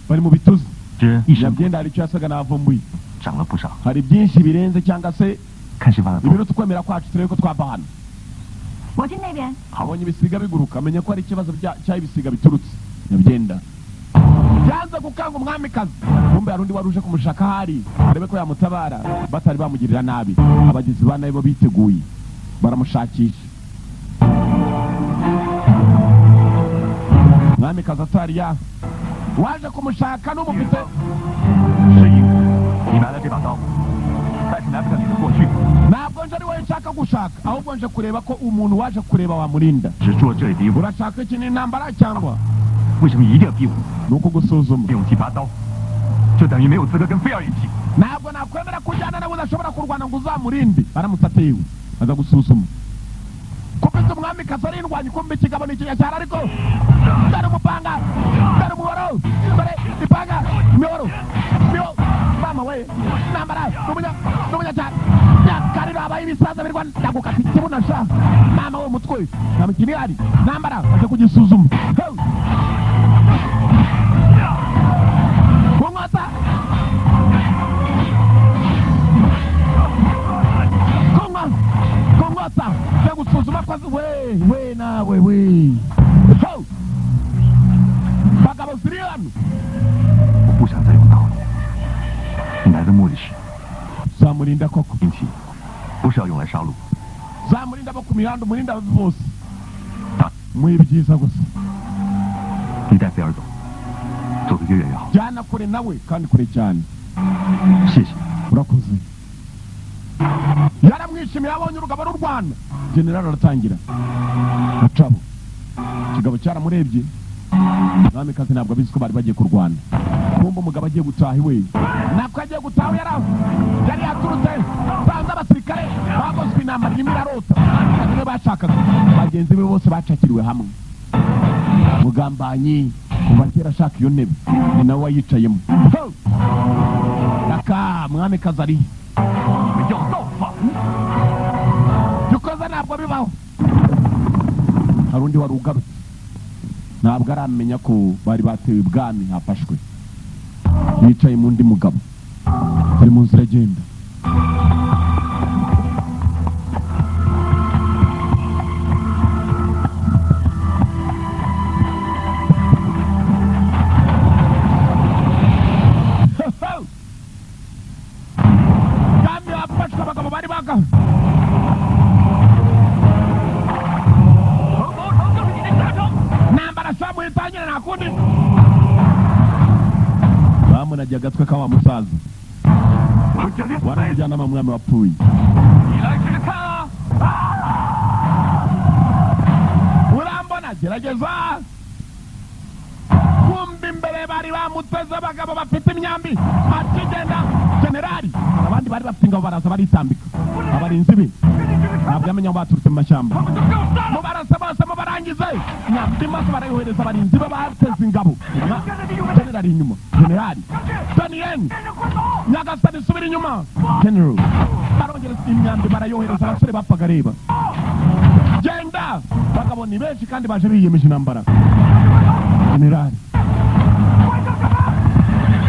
bari mu bituzi. 这一身 Nyabyenda hari icyo yasaga n'avumbuye. 长了不少， Hari byinshi birenze cyangwa se 看谁发的疯。 ibiruta ukwemera kwacu, turebe ko twava hano. 我去那边。 Abonye ibisiga biguruka amenya ko hari ikibazo cy'aho ibisiga biturutse. Nyabyenda yanze gukanga umwamikazi. Kumbe hari undi wari uje kumushaka ahari arebe ko yamutabara batari bamugirira nabi. Abagizi ba nabi bo biteguye baramushakisha. Umwamikazi atari ya waje kumushaka n'umufite. 是因你拿了这把刀，但是拿不掉你的过去。 Ntabwo nje ari wowe nshaka gushaka, ahubwo nje kureba ko umuntu waje kureba wamurinda. 只做这里敌我， Urashaka iki? Ni intambara cyangwa 为什么一定要逼我？ ni ukugusuzuma? 用勇气拔刀，就等于没有资格跟菲儿一起。 Ntabwo nakwemera kujyana nawe udashobora kurwana ngo uzamurinde. Aramutse atewe aza gusuzuma kumbe umwamikazi ari indwanyi. Kumbe ikigabo ni ikinyacyaro, ariko dore umupanga, dore umuhoro, dore ipanga, imihoro miho mama we. Intambara n'umunyacyaro nyakariro habaye ibisaza birwana. Ndagukata ikibuno sha mama we, umutwe nta mikino ihari. Intambara aje kugisuzuma. Hey! Ku nkota, kunywa ku nkota cyo gusuzuma ko we we nawe we. Ho! Bagabo ziri hano. 我不想再用刀。你来的目的是 Zamurinda koko. 兵器，不是要用来杀戮。 Zamurinda bo ku mihanda, umurinda bose muhe ibyiza gusa. 你带菲儿走，走得越远越好。 Jyana kure nawe kandi kure cyane. 谢谢。 Urakoze. Yaramwishimiye abonye urugabo rw'u Rwanda. Generali aratangira acabo. Ikigabo cyaramurebye. Mwamikazi ntabwo abizi ko bari bagiye kurwana. Kumva umugabo agiye gutaha iwe, ntabwo agiye gutaha yari yaturutse. Banza abasirikare bagozwe intambara irimo irarota. Mwamikazi niwe bashakaga, bagenzi be bose bacakiriwe hamwe. Mugambanyi kuva kera ashaka iyo ntebe ni nawe wayicayemo. Ho! Raka mwamikazi ari 你们要造反？ Dukoze ntabwo bibaho. Hari undi wari ugarutse, ntabwo aramenya ko bari batewe ibwami hafashwe. Yicaye mu undi mugabo ari mu nzira agenda. Bwami hafashwe, abagabo bari baga 彭宝成就是你的下场。 Ntambara samu itangire nta kundi. Bamunagiye agatwe ka wa musaza. 我这里 Wari umujyanama mwami wapfuye. 你来试试看啊！ Urambona, gerageza. Kumva imbere bari bamuteze abagabo bafite imyambi. Akigenda generali, abandi bari bafite ingabo baraza baritambika. Abarinzi be ntabwo yamenya aho baturutse mu mashyamba. 他们就被我杀了！ Mubarase bose, mubarangize. Imyambi maso barayohereza abarinzi be bateze ingabo. Generali inyuma, generali Daniel. 先生，快走！ Nyagasani, subira inyuma general. Barongera imyambi barayohereza, abasore bapfaga areba. Genda bagabo ni benshi kandi baje biyemeje intambara. Generali 快干什么？你们干什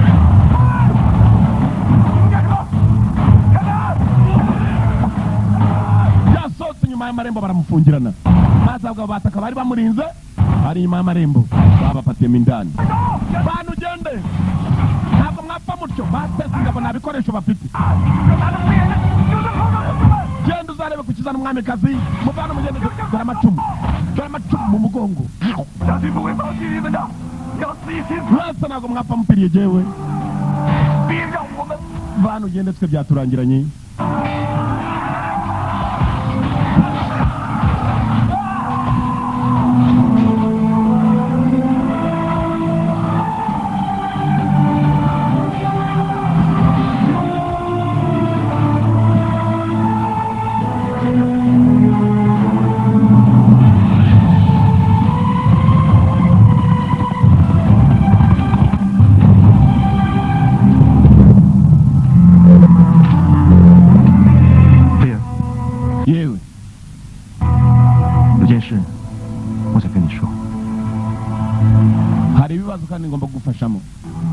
么？开门！ Yasohotse inyuma y'amarembo baramufungirana, maze abagabo bataka bari bamurinze ari inyuma y'amarembo babafatiyemo indani. Bantu ugende, ntabwo mwapfa mutyo. Bateze ingabo, nta bikoresho bafite. 这男的不人，就是后头的。 Genda. Muzarebe kukiza n'umwamikazi muvana mugende dore amacumu dore amacumu mu mugongo. Mwese ntabwo mwapfa mupiriye jewe. Vana ugende twe byaturangiranye.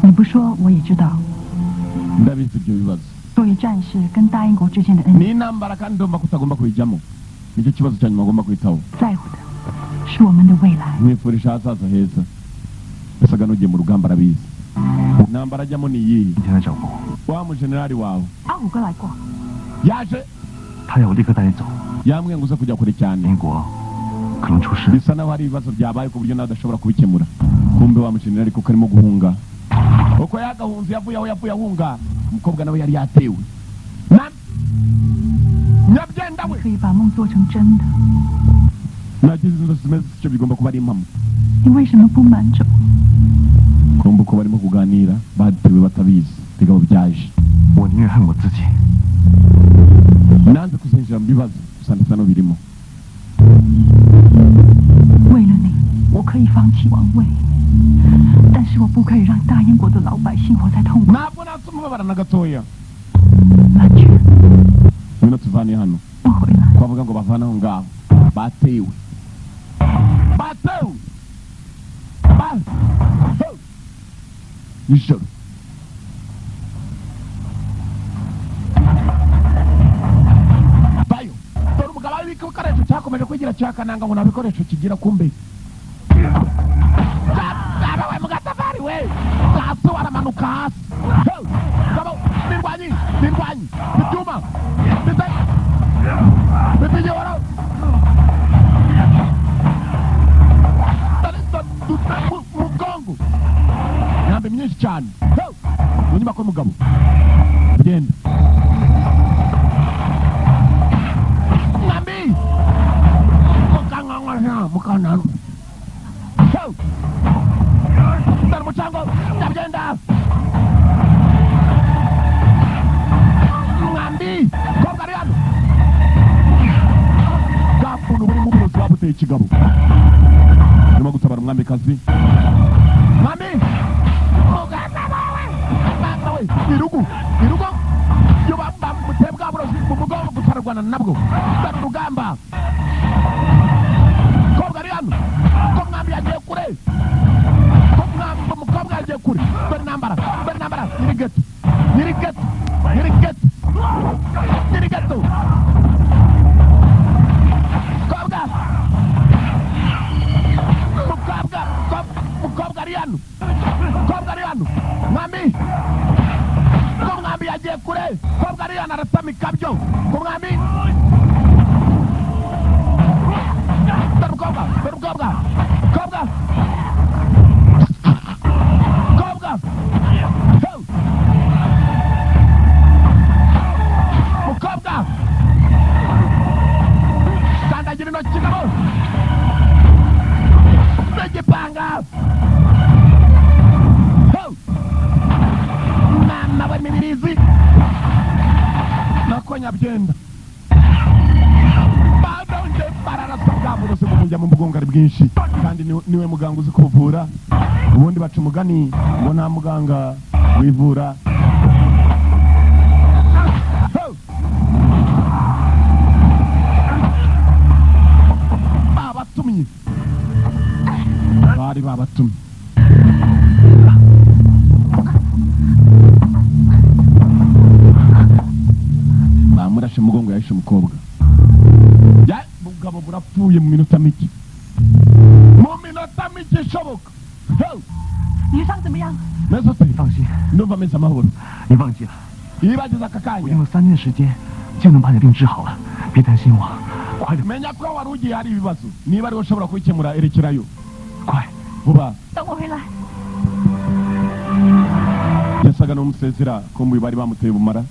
你不说我也知道。 Ndabizi ibyo bibazo. 作为战士跟大英国之间的恩 ni intambara kandi ndumva ko utagomba kuyijyamo. Nicyo kibazo cya nyuma ngomba kwitaho. 在乎的是我们的未来。 Nkwifurije ahazaza heza. Yasaga n'ugiye mu rugamba arabizi. Intambara ajyamo ni iyihe? Wa mujenerali wawe 阿虎哥来过。 yaje 他要我立刻带你走。 yambwiye ngo uze kujya kure cyane. 英国可能出事。 Bisa naho hari ibibazo byabaye ku buryo nawe adashobora kubikemura. Kumbe wa mujenerali kuko arimo guhunga. Uko yagahunze yavuye aho yavuye ahunga. Umukobwa nawe yari yatewe. Nyabyenda we. 可以把梦做成真的。 Nagize inzozi zimeze zityo bigomba kuba ari impamo. 你为什么不瞒着我？ Kumbe uko barimo kuganira batewe batabizi. Bigabo byaje. 我宁愿恨我自己。 Nanze kuzinjira mu bibazo gusa ndasa n'ubirimo. 为了你，我可以放弃王位，但是我不可以让大英国的老百姓活在痛苦。 Ntabwo natuma babara na gatoya. 完全。 Ngwino tuvane hano. 我回来。 Twavuga ngo bavane aho ngaho. Batewe. Batewe. Batewe. Nijoro. Bayo. Dore umugabo w'ibikoresho cyakomeje kwigira cyakananga ngo nta bikoresho kigira kumbe. Baba we mugatafari we. Hasi aramanuka hasi. Gabo nirwanyi nirwanyi. Bituma. Bite. Bite wara. Mugongo. Nyambe myinshi cyane. Mu nyubako y'umugabo. Genda. Nyambi. Mukangangwa mukananu. Dore umucango ndabyenda. Mwambi kobwa ari hano. Bwa buntu burimo uburozi babuteye ikigabo. Arimo gutabara umwamikazi. Mwambi muganga wawe mama we irugu irugo iyo bamuteye bwa burozi mu mugongo gutararwana nabwo. Dore urugamba. Kobwa ari hano. Ko mwambi yagiye kure. Umukobwa yagiye kure. Dore intambara dore intambara nyiri geto nyiri geto nyiri geto nyiri geto. Kobwa mukobwa mukobwa ari hano. Kobwa ari hano. Mwambi ko mwambi yagiye kure. Kobwa ari hano aratamika byo ko mwambi. Dore umukobwa dore umukobwa kobwa kobwa. Mukobwa kandagira intoki nabo n'igipanga. Mama we mibirizi nako nyabyenda badonje bararasa bwa burozi bumujya mu mugongo ari bwinshi kandi niwe muganga uzi kuvura. Ubundi baca umugani ngo nta muganga wivura. Babatumye bari babatumye. Bamurashe mugongo yahishe umukobwa. Ya bugabo burapfuye mu minota mike. Mu minota mike ishoboka. 你伤怎么样？ 没事， 你放心。 ndumva meze amahoro. 你忘记了？ Yibagize aka kanya. 我用了3天时间就能把你病治好了，别担心我，快点， Menya ko wari ugiye hari ibibazo, niba ariwe ushobora kubikemura erekerayo. 快！ Vuba. 等我回来。 Yasaga n'umusezera kumbuye bari bamuteye ubumara,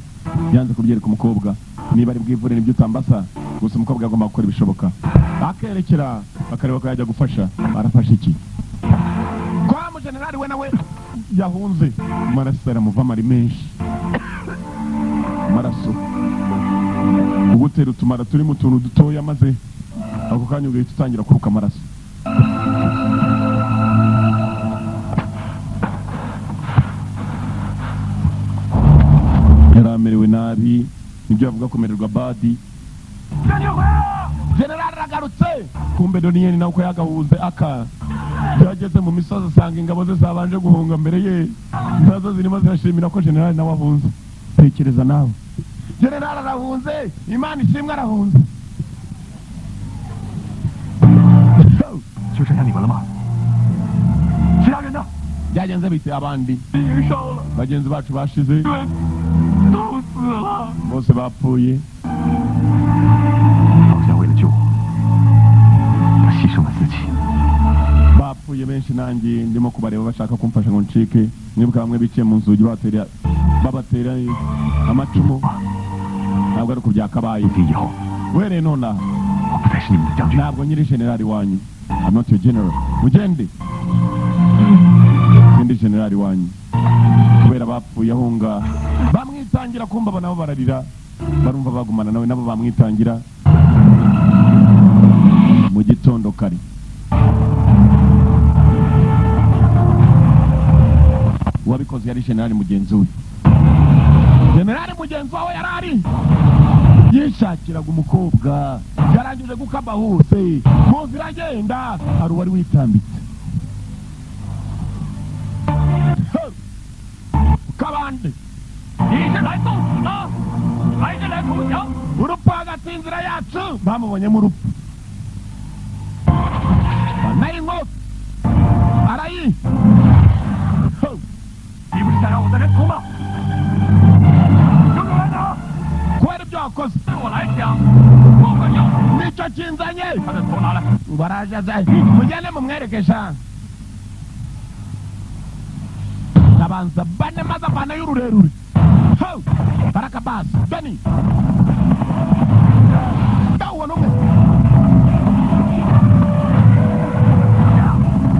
yanze kubyereka umukobwa. Niba ari bwivure nibyo utambasa gusa, umukobwa agomba gukora ibishoboka akerekera akareba ko yajya gufasha. Arafasha iki kwa mujenerali we nawe yahunze? Amaraso aramuvamo ari menshi, amaraso kugutera utumara turi mu tuntu dutoya, maze ako kanya ugahita utangira kuruka amaraso. Yari amerewe nabi, nibyo bavuga kumererwa badi. 将军回来了！ General aragarutse. Kumbe Doniyeni nawe uko yagahuze aka yageze mu misozi asanga ingabo ze zabanje guhunga mbere ye, nazo zirimo zirashimira ko general nawe ahunze. Tekereza nawe, general arahunze, Imana ishimwe, arahunze. 就剩下你们了吗？其他人呢？ Byagenze bite abandi? 已经烧了， Bagenzi bacu bashize. 对，都死了。 Bose bapfuye. 老夏为了救我，他牺牲了自己。 Bapfuye benshi, nanjye ndimo kubareba bashaka kumfasha ngo ncike. Mwibuka bamwe biciye mu nzugi batera babatera amacumu, ntabwo ari uko byakabaye. 从今以后， Uhereye nonaha, 我不再是你们的将军。 ntabwo nyiri generali wanyu. I'm not your general. Mugende, sindi generali wanyu. Kubera bapfuye ahunga bamwitangira, kumva abo nabo bararira, barumva bagumana nawe, nabo bamwitangira. Mu gitondo kare uwabikoze yari generali mugenzi we, generali mugenzi wawe yari ari yishakiraga umukobwa, yarangije gukaba hose mu nzira agenda hari uwari witambitse. Kabande. 你是来送死的，还是来投降？ Urupfu hagati y'inzira yacu, bamubonyemo urupfu, banayinkota arayi. 你不是想让我的人头吗？跟我来拿！ Kubera ibyo wakoze. 对我来讲，不管用。 Nicyo kinzanye. 他的头拿来。 Ngo araje aze, mugende mumwereke sha. Abanza bane maze avana y'ururerure. Ho! Baraka basi beni ndawubona umwe,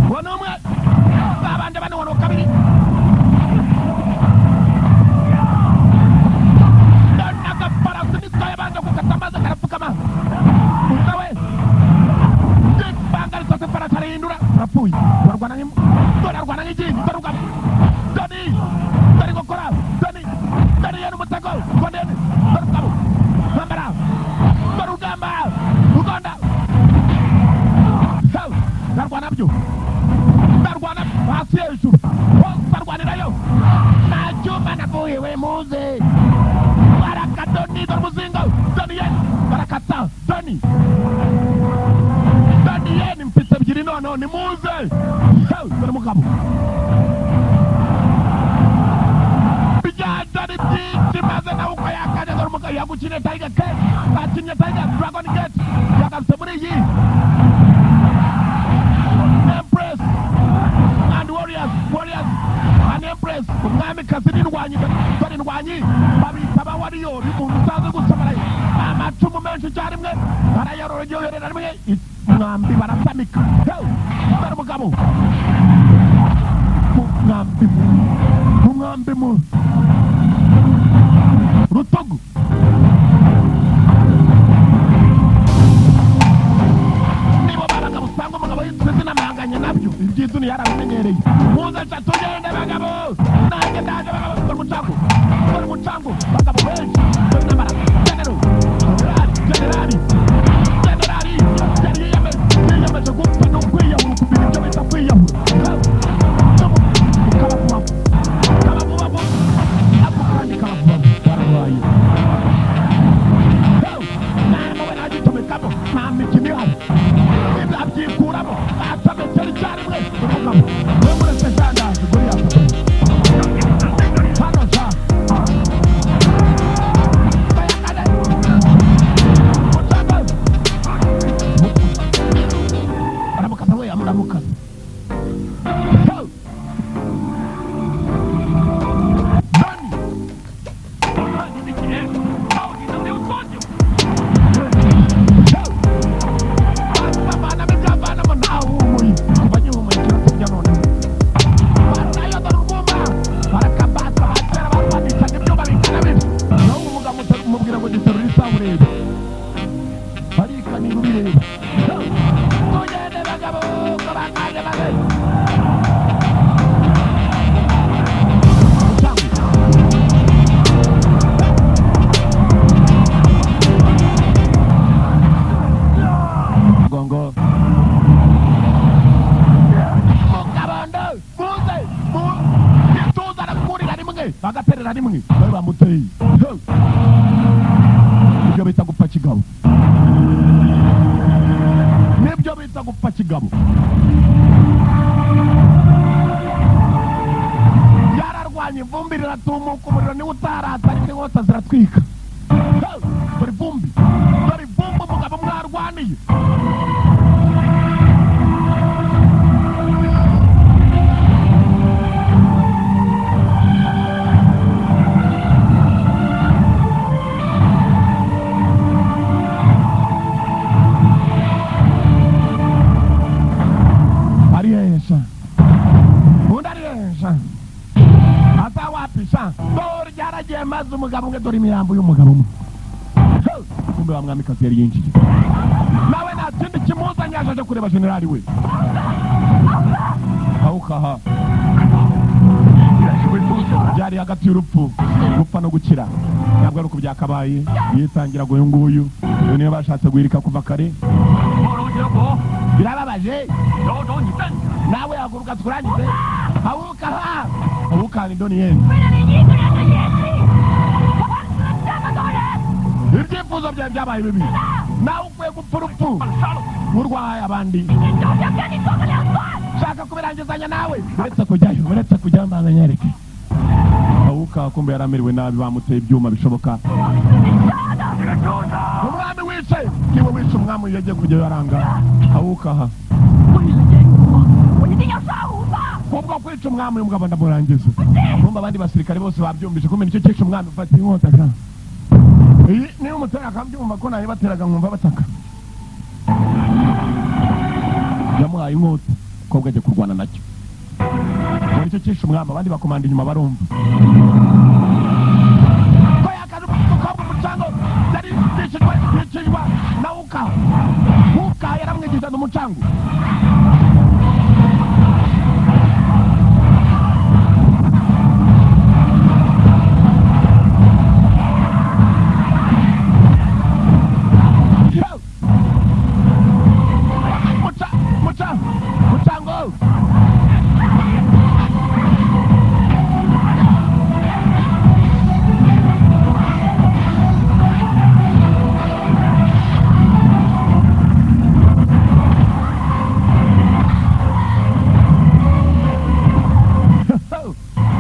ubona umwe, babanje bane, ubona kabiri. Ndonagafarasi nitwaye yabanje gukata maze karapfukama nawe ibanga risose, farasi arahindura, arapfuye. Barwana nk'imbwa, dore arwana nk'igindi, dore urugamba, dore dore gukora, dore dore yena umutego ngo ndebe, dore urugabo ntambara, dore urugamba Uganda. Sawa, ndarwana byo, ndarwana hasi hejuru hose, arwanirayo nta cyuma navuhiwe muze. Barakadoni, dore umuzingo, dore yena barakata, doni doni yeni mfite ebyiri noneho nimuze. Sawa, dore umugabo bijyanja ari byinshi maze nawe uko yakaje. Dore umugabo yagukiniye Tiger Gate, bakinnye Tiger Dragon Gate, yagarutse muri iyi Empress and Warriors, Warriors and Empress, umwamikazi n'indwanyi. Dore indwanyi babita ba warrior, umuntu utazi gusomera amacumu menshi icyarimwe arayororera rimwe umwambi barasamika. Hey! Dore umugabo mu mwambi, mu mwambi, mu rutugu. Nibo babaga usanga umugabo yitwa izina amahanganye nabyo, iby'iduni yarabimenyereye. Muze nca tugende bagabo, nanjye ndaje bagabo. Dore umucango, dore umucango, bagabo benshi, dore intambara. General, generali, generali, yari yiyemeje gupfa no kwiyahura, kumenya ibyo bita kwiyahura. Kaba vuba, kaba vuba, ako kandi kaba vuba, bararwaye. Mwana we nagicomekamo, nta mikino ihari, ibyo abyikuramo acomekera icyarimwe. Umugabo we muretse jandaje Goliyati. Baramukasa. Dani! 我看你的血到底能流多久？ Bavanamo ibyavanamo ntawuhumuye kuva gihumuye kiratubya noneho barayo dore urwuma barakabasa batera barwanicaga ibyuma bingana bityo naho umugabo umubwira ngo giterura isaha urebe barikanira ubireba tugende bagabo ko bakaje babe. Gongo mukabondo muze mu gituza arakurira rimwe bagaterera rimwe bari bamuteye. Ibyo bita gupfa kigabo, nibyo bita gupfa kigabo. Yararwanye ivumbi riratumuka, umuriro niwe utaratsa ariko inkota ziratwika. Dore ivumbi, dore ivumbi umugabo mwarwaniye. Ariyesha undi ariyesha atawapisha dore ryaragiye maze umugabo umwe dore imirambo y'umugabo umwe. Kumbe wa mwamikazi yari yinjiye nawe nta kindi kimuzanye yaje kureba generali we awukaha. Byari hagati y'urupfu gupfa no gukira, ntabwo ari uko byakabaye. Yitangiraga uyu nguyu, uyu niwe bashatse guhirika kuva kare. 慕容雪虎， Birababaje. 找找你站起来！ Nawe haguruka tukurangize. Awukaha awukaha ni doni yenu. 为了你一个人的野心，我玩死了这么多人！ Ibyifuzo byawe byabaye bibi, nawe ukwiye gupfa urupfu 把他杀了我！ urwaye abandi. 你就想跟你做个了断！ Shaka kubirangizanya nawe, uretse kujyayo, uretse kujyayo mbanza nyereke. Awuka kumbe yaramerewe nabi, bamuteye ibyuma bishoboka. 我是你杀的！ 这个畜生！ Umwami wice niwe wice umwami uyu yagiye kujyayo aranga. Awukaha 为了燕国，我一定要杀无霸！ kubwo kwica umwami uyu mugabo ndamurangiza. Kumbe abandi basirikare bose babyumvise, kumbe nicyo cyica umwami. Ufata inkota ka iyi niba umutera akabyumva ko nayibateraga nkumva bataka. Yamuhaye inkota kobwa ajya kurwana nacyo ngo nicyo cyica umwami. Abandi bakomanda inyuma barumva ko yakaje umukobwa umucango yari yicishijwe yicishwa na uka uka yaramwigishaga umucango. Yo! Mucha, mucha, muchango!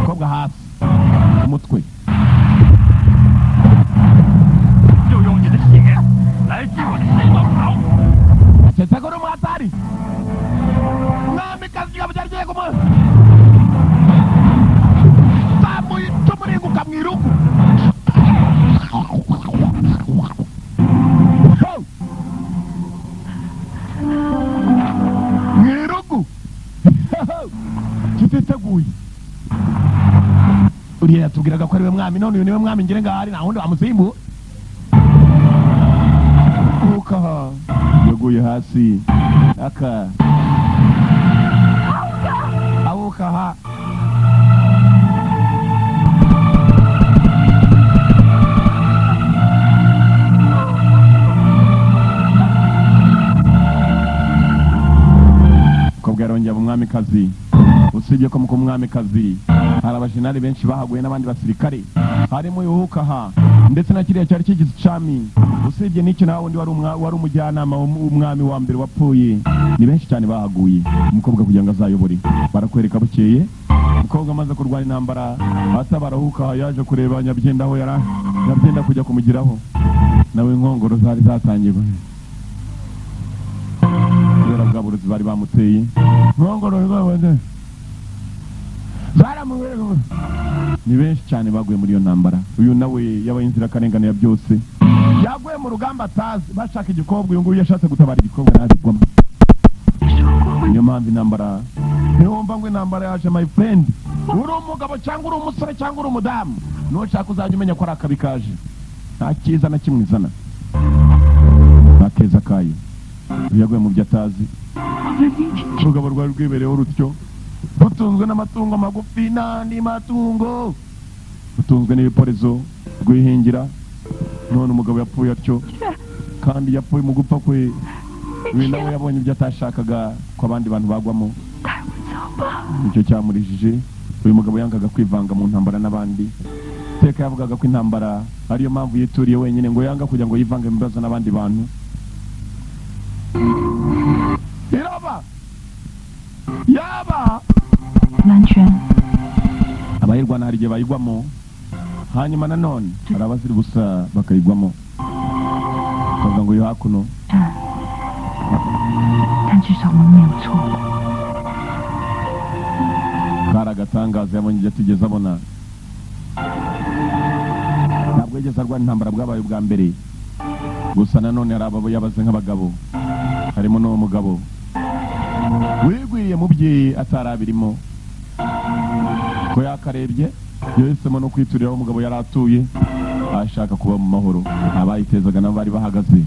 Kobwa hasi umutwe. 就用你的血来记我的心头好！ Aketse ko uri umuhatari mwamikazi igabo cyari kigiye kumuha zamuye icumu ringuka mu irugu. Mu irugu kititeguye. Uriya yatubwiraga ko ari we mwami, none uyu niwe mwami ngire ngahari nta wundi wamusimbu. Ukaha yaguye hasi aka awukaha. Umukobwa yarongeye aba umwamikazi. Usibye ko mu kuba umwamikazi hari abajenali benshi bahaguye n'abandi basirikare harimo yuhukaha ndetse na kiriya cyari kigize icami. Usibye n'icyo nawe undi wari wari umujyanama w'umwami wa mbere wapfuye, ni benshi cyane bahaguye. Umukobwa kugira ngo azayobore barakwereka bukeye. Umukobwa amaze kurwana intambara atabarahuka yaje kureba Nyabyenda aho yari Nyabyenda kujya kumugiraho nawe inkongoro zari zatangiye kubera bwa burozi. Uburozi bari bamuteye nkongoro rwabone zaramuwe. Ni benshi cyane baguye muri iyo ntambara. Uyu nawe yabaye inzirakarengane ya byose, yaguye mu rugamba atazi, bashaka igikobwa. Uyu nguyu yashatse gutabara igikobwa ntabigwamo. Niyo mpamvu intambara, niwumva ngo intambara yaje, my friend, uri umugabo cyangwa uri umusore cyangwa uri umudamu, nushaka uzajya umenya ko ari akabi kaje. Nta cyiza na kimwe izana, nta keza kayo. Yaguye mu byo atazi. Urugabo rwari rwibereyeho rutyo, rutunzwe n'amatungo magufi n'andi matungo, rutunzwe n'ibiporezo rwihingira. None umugabo yapfuye atyo, kandi yapfuye mu gupfa kwe. Uyu nawe yabonye ibyo atashakaga ko abandi bantu bagwamo, nicyo cyamurijije. Uyu mugabo yangaga kwivanga mu ntambara n'abandi. Iteka yavugaga ko intambara ariyo mpamvu yituriye wenyine, ngo yanga kugira ngo yivange mu bibazo n'abandi bantu. Iraba yaba abayirwana hari igihe bayigwamo, hanyuma nanone hari abaziri gusa bakayigwamo, bavuga ngo yo hakuno. Kari agatangaza yabonye ibyo atigeze abona. Ntabwo yigeze arwana intambara, bwabaye ubwa mbere. Gusa nanone hari abo yabaze nk'abagabo, harimo n'uwo mugabo wigwiriye mu bye atarabirimo, ko yakarebye yahisemo no kwiturira aho umugabo yari atuye, ashaka kuba mu mahoro. Abayitezaga nabo bari bahagaze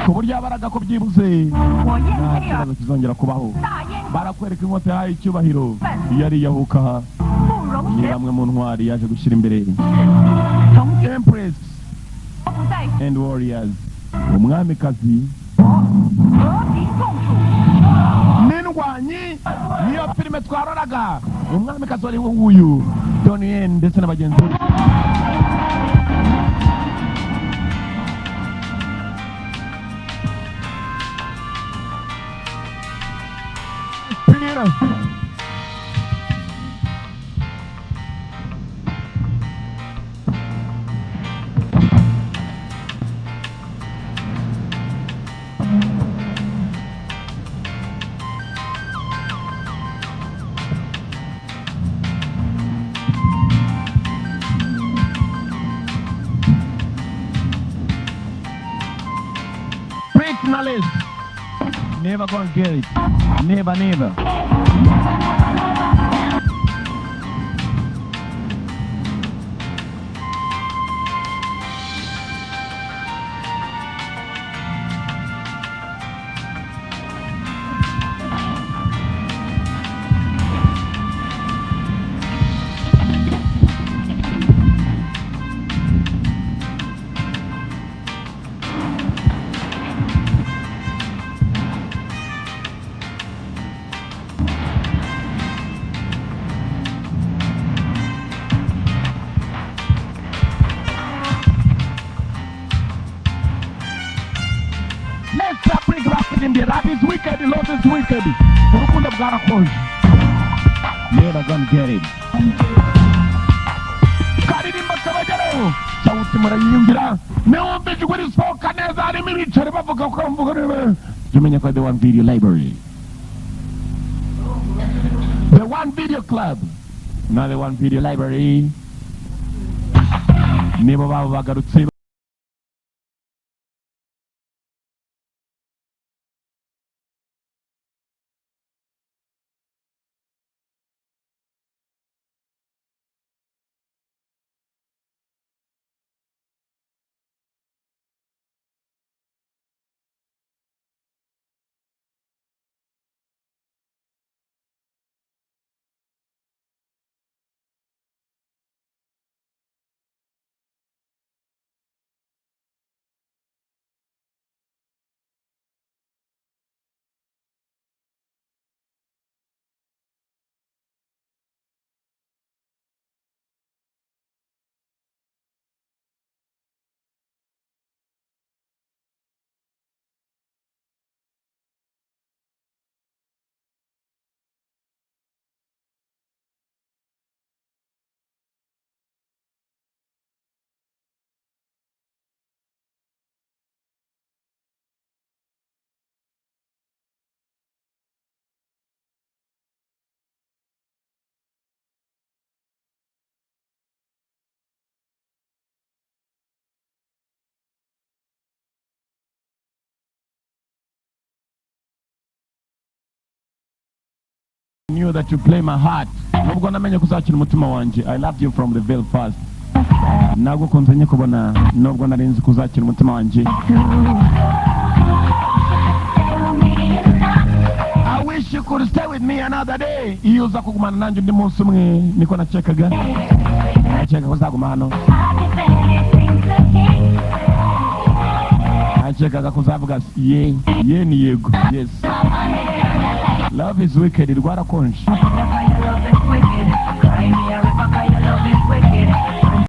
ku buryo yabaraga ko byibuze nta kibazo kizongera kubaho. Barakwereka inkota yahaye icyubahiro iyo ari iyahuka. Ni bamwe mu ntwari yaje gushyira imbere Empress and Warriors, umwamikazi n'indwanyi. Niyo filime twaroraga, umwamikazi wari nguyu Donnie Yen ndetse na bagenzi be. Knowledge. Never gonna get it. Never, never. Love is wicked, love is wicked. Urukundo bwarakonje. Never gonna get it. Karirimba kabageraho. Sauti murayiyumvira. Niwumva ijwi risohoka neza harimo ibiceri bavuga ko mvuga niba. Jya umenya ko The One Video Library. The One Video Club. Na The One Video Library. Nibo babo bagarutse. knew that you play my heart, nubwo namenye ko uzakina umutima wanjye. I loved you from the very first, nagukunze nkikubona, nubwo nari nzi ko uzakina umutima wanjye. I wish you could stay with me another day, iyo uza kugumana nanjye undi munsi umwe. Niko nakekaga, nakeka ko uzaguma hano, nakekaga ko uzavuga ye ye ni yego, yes. Love is wicked, rwarakonje.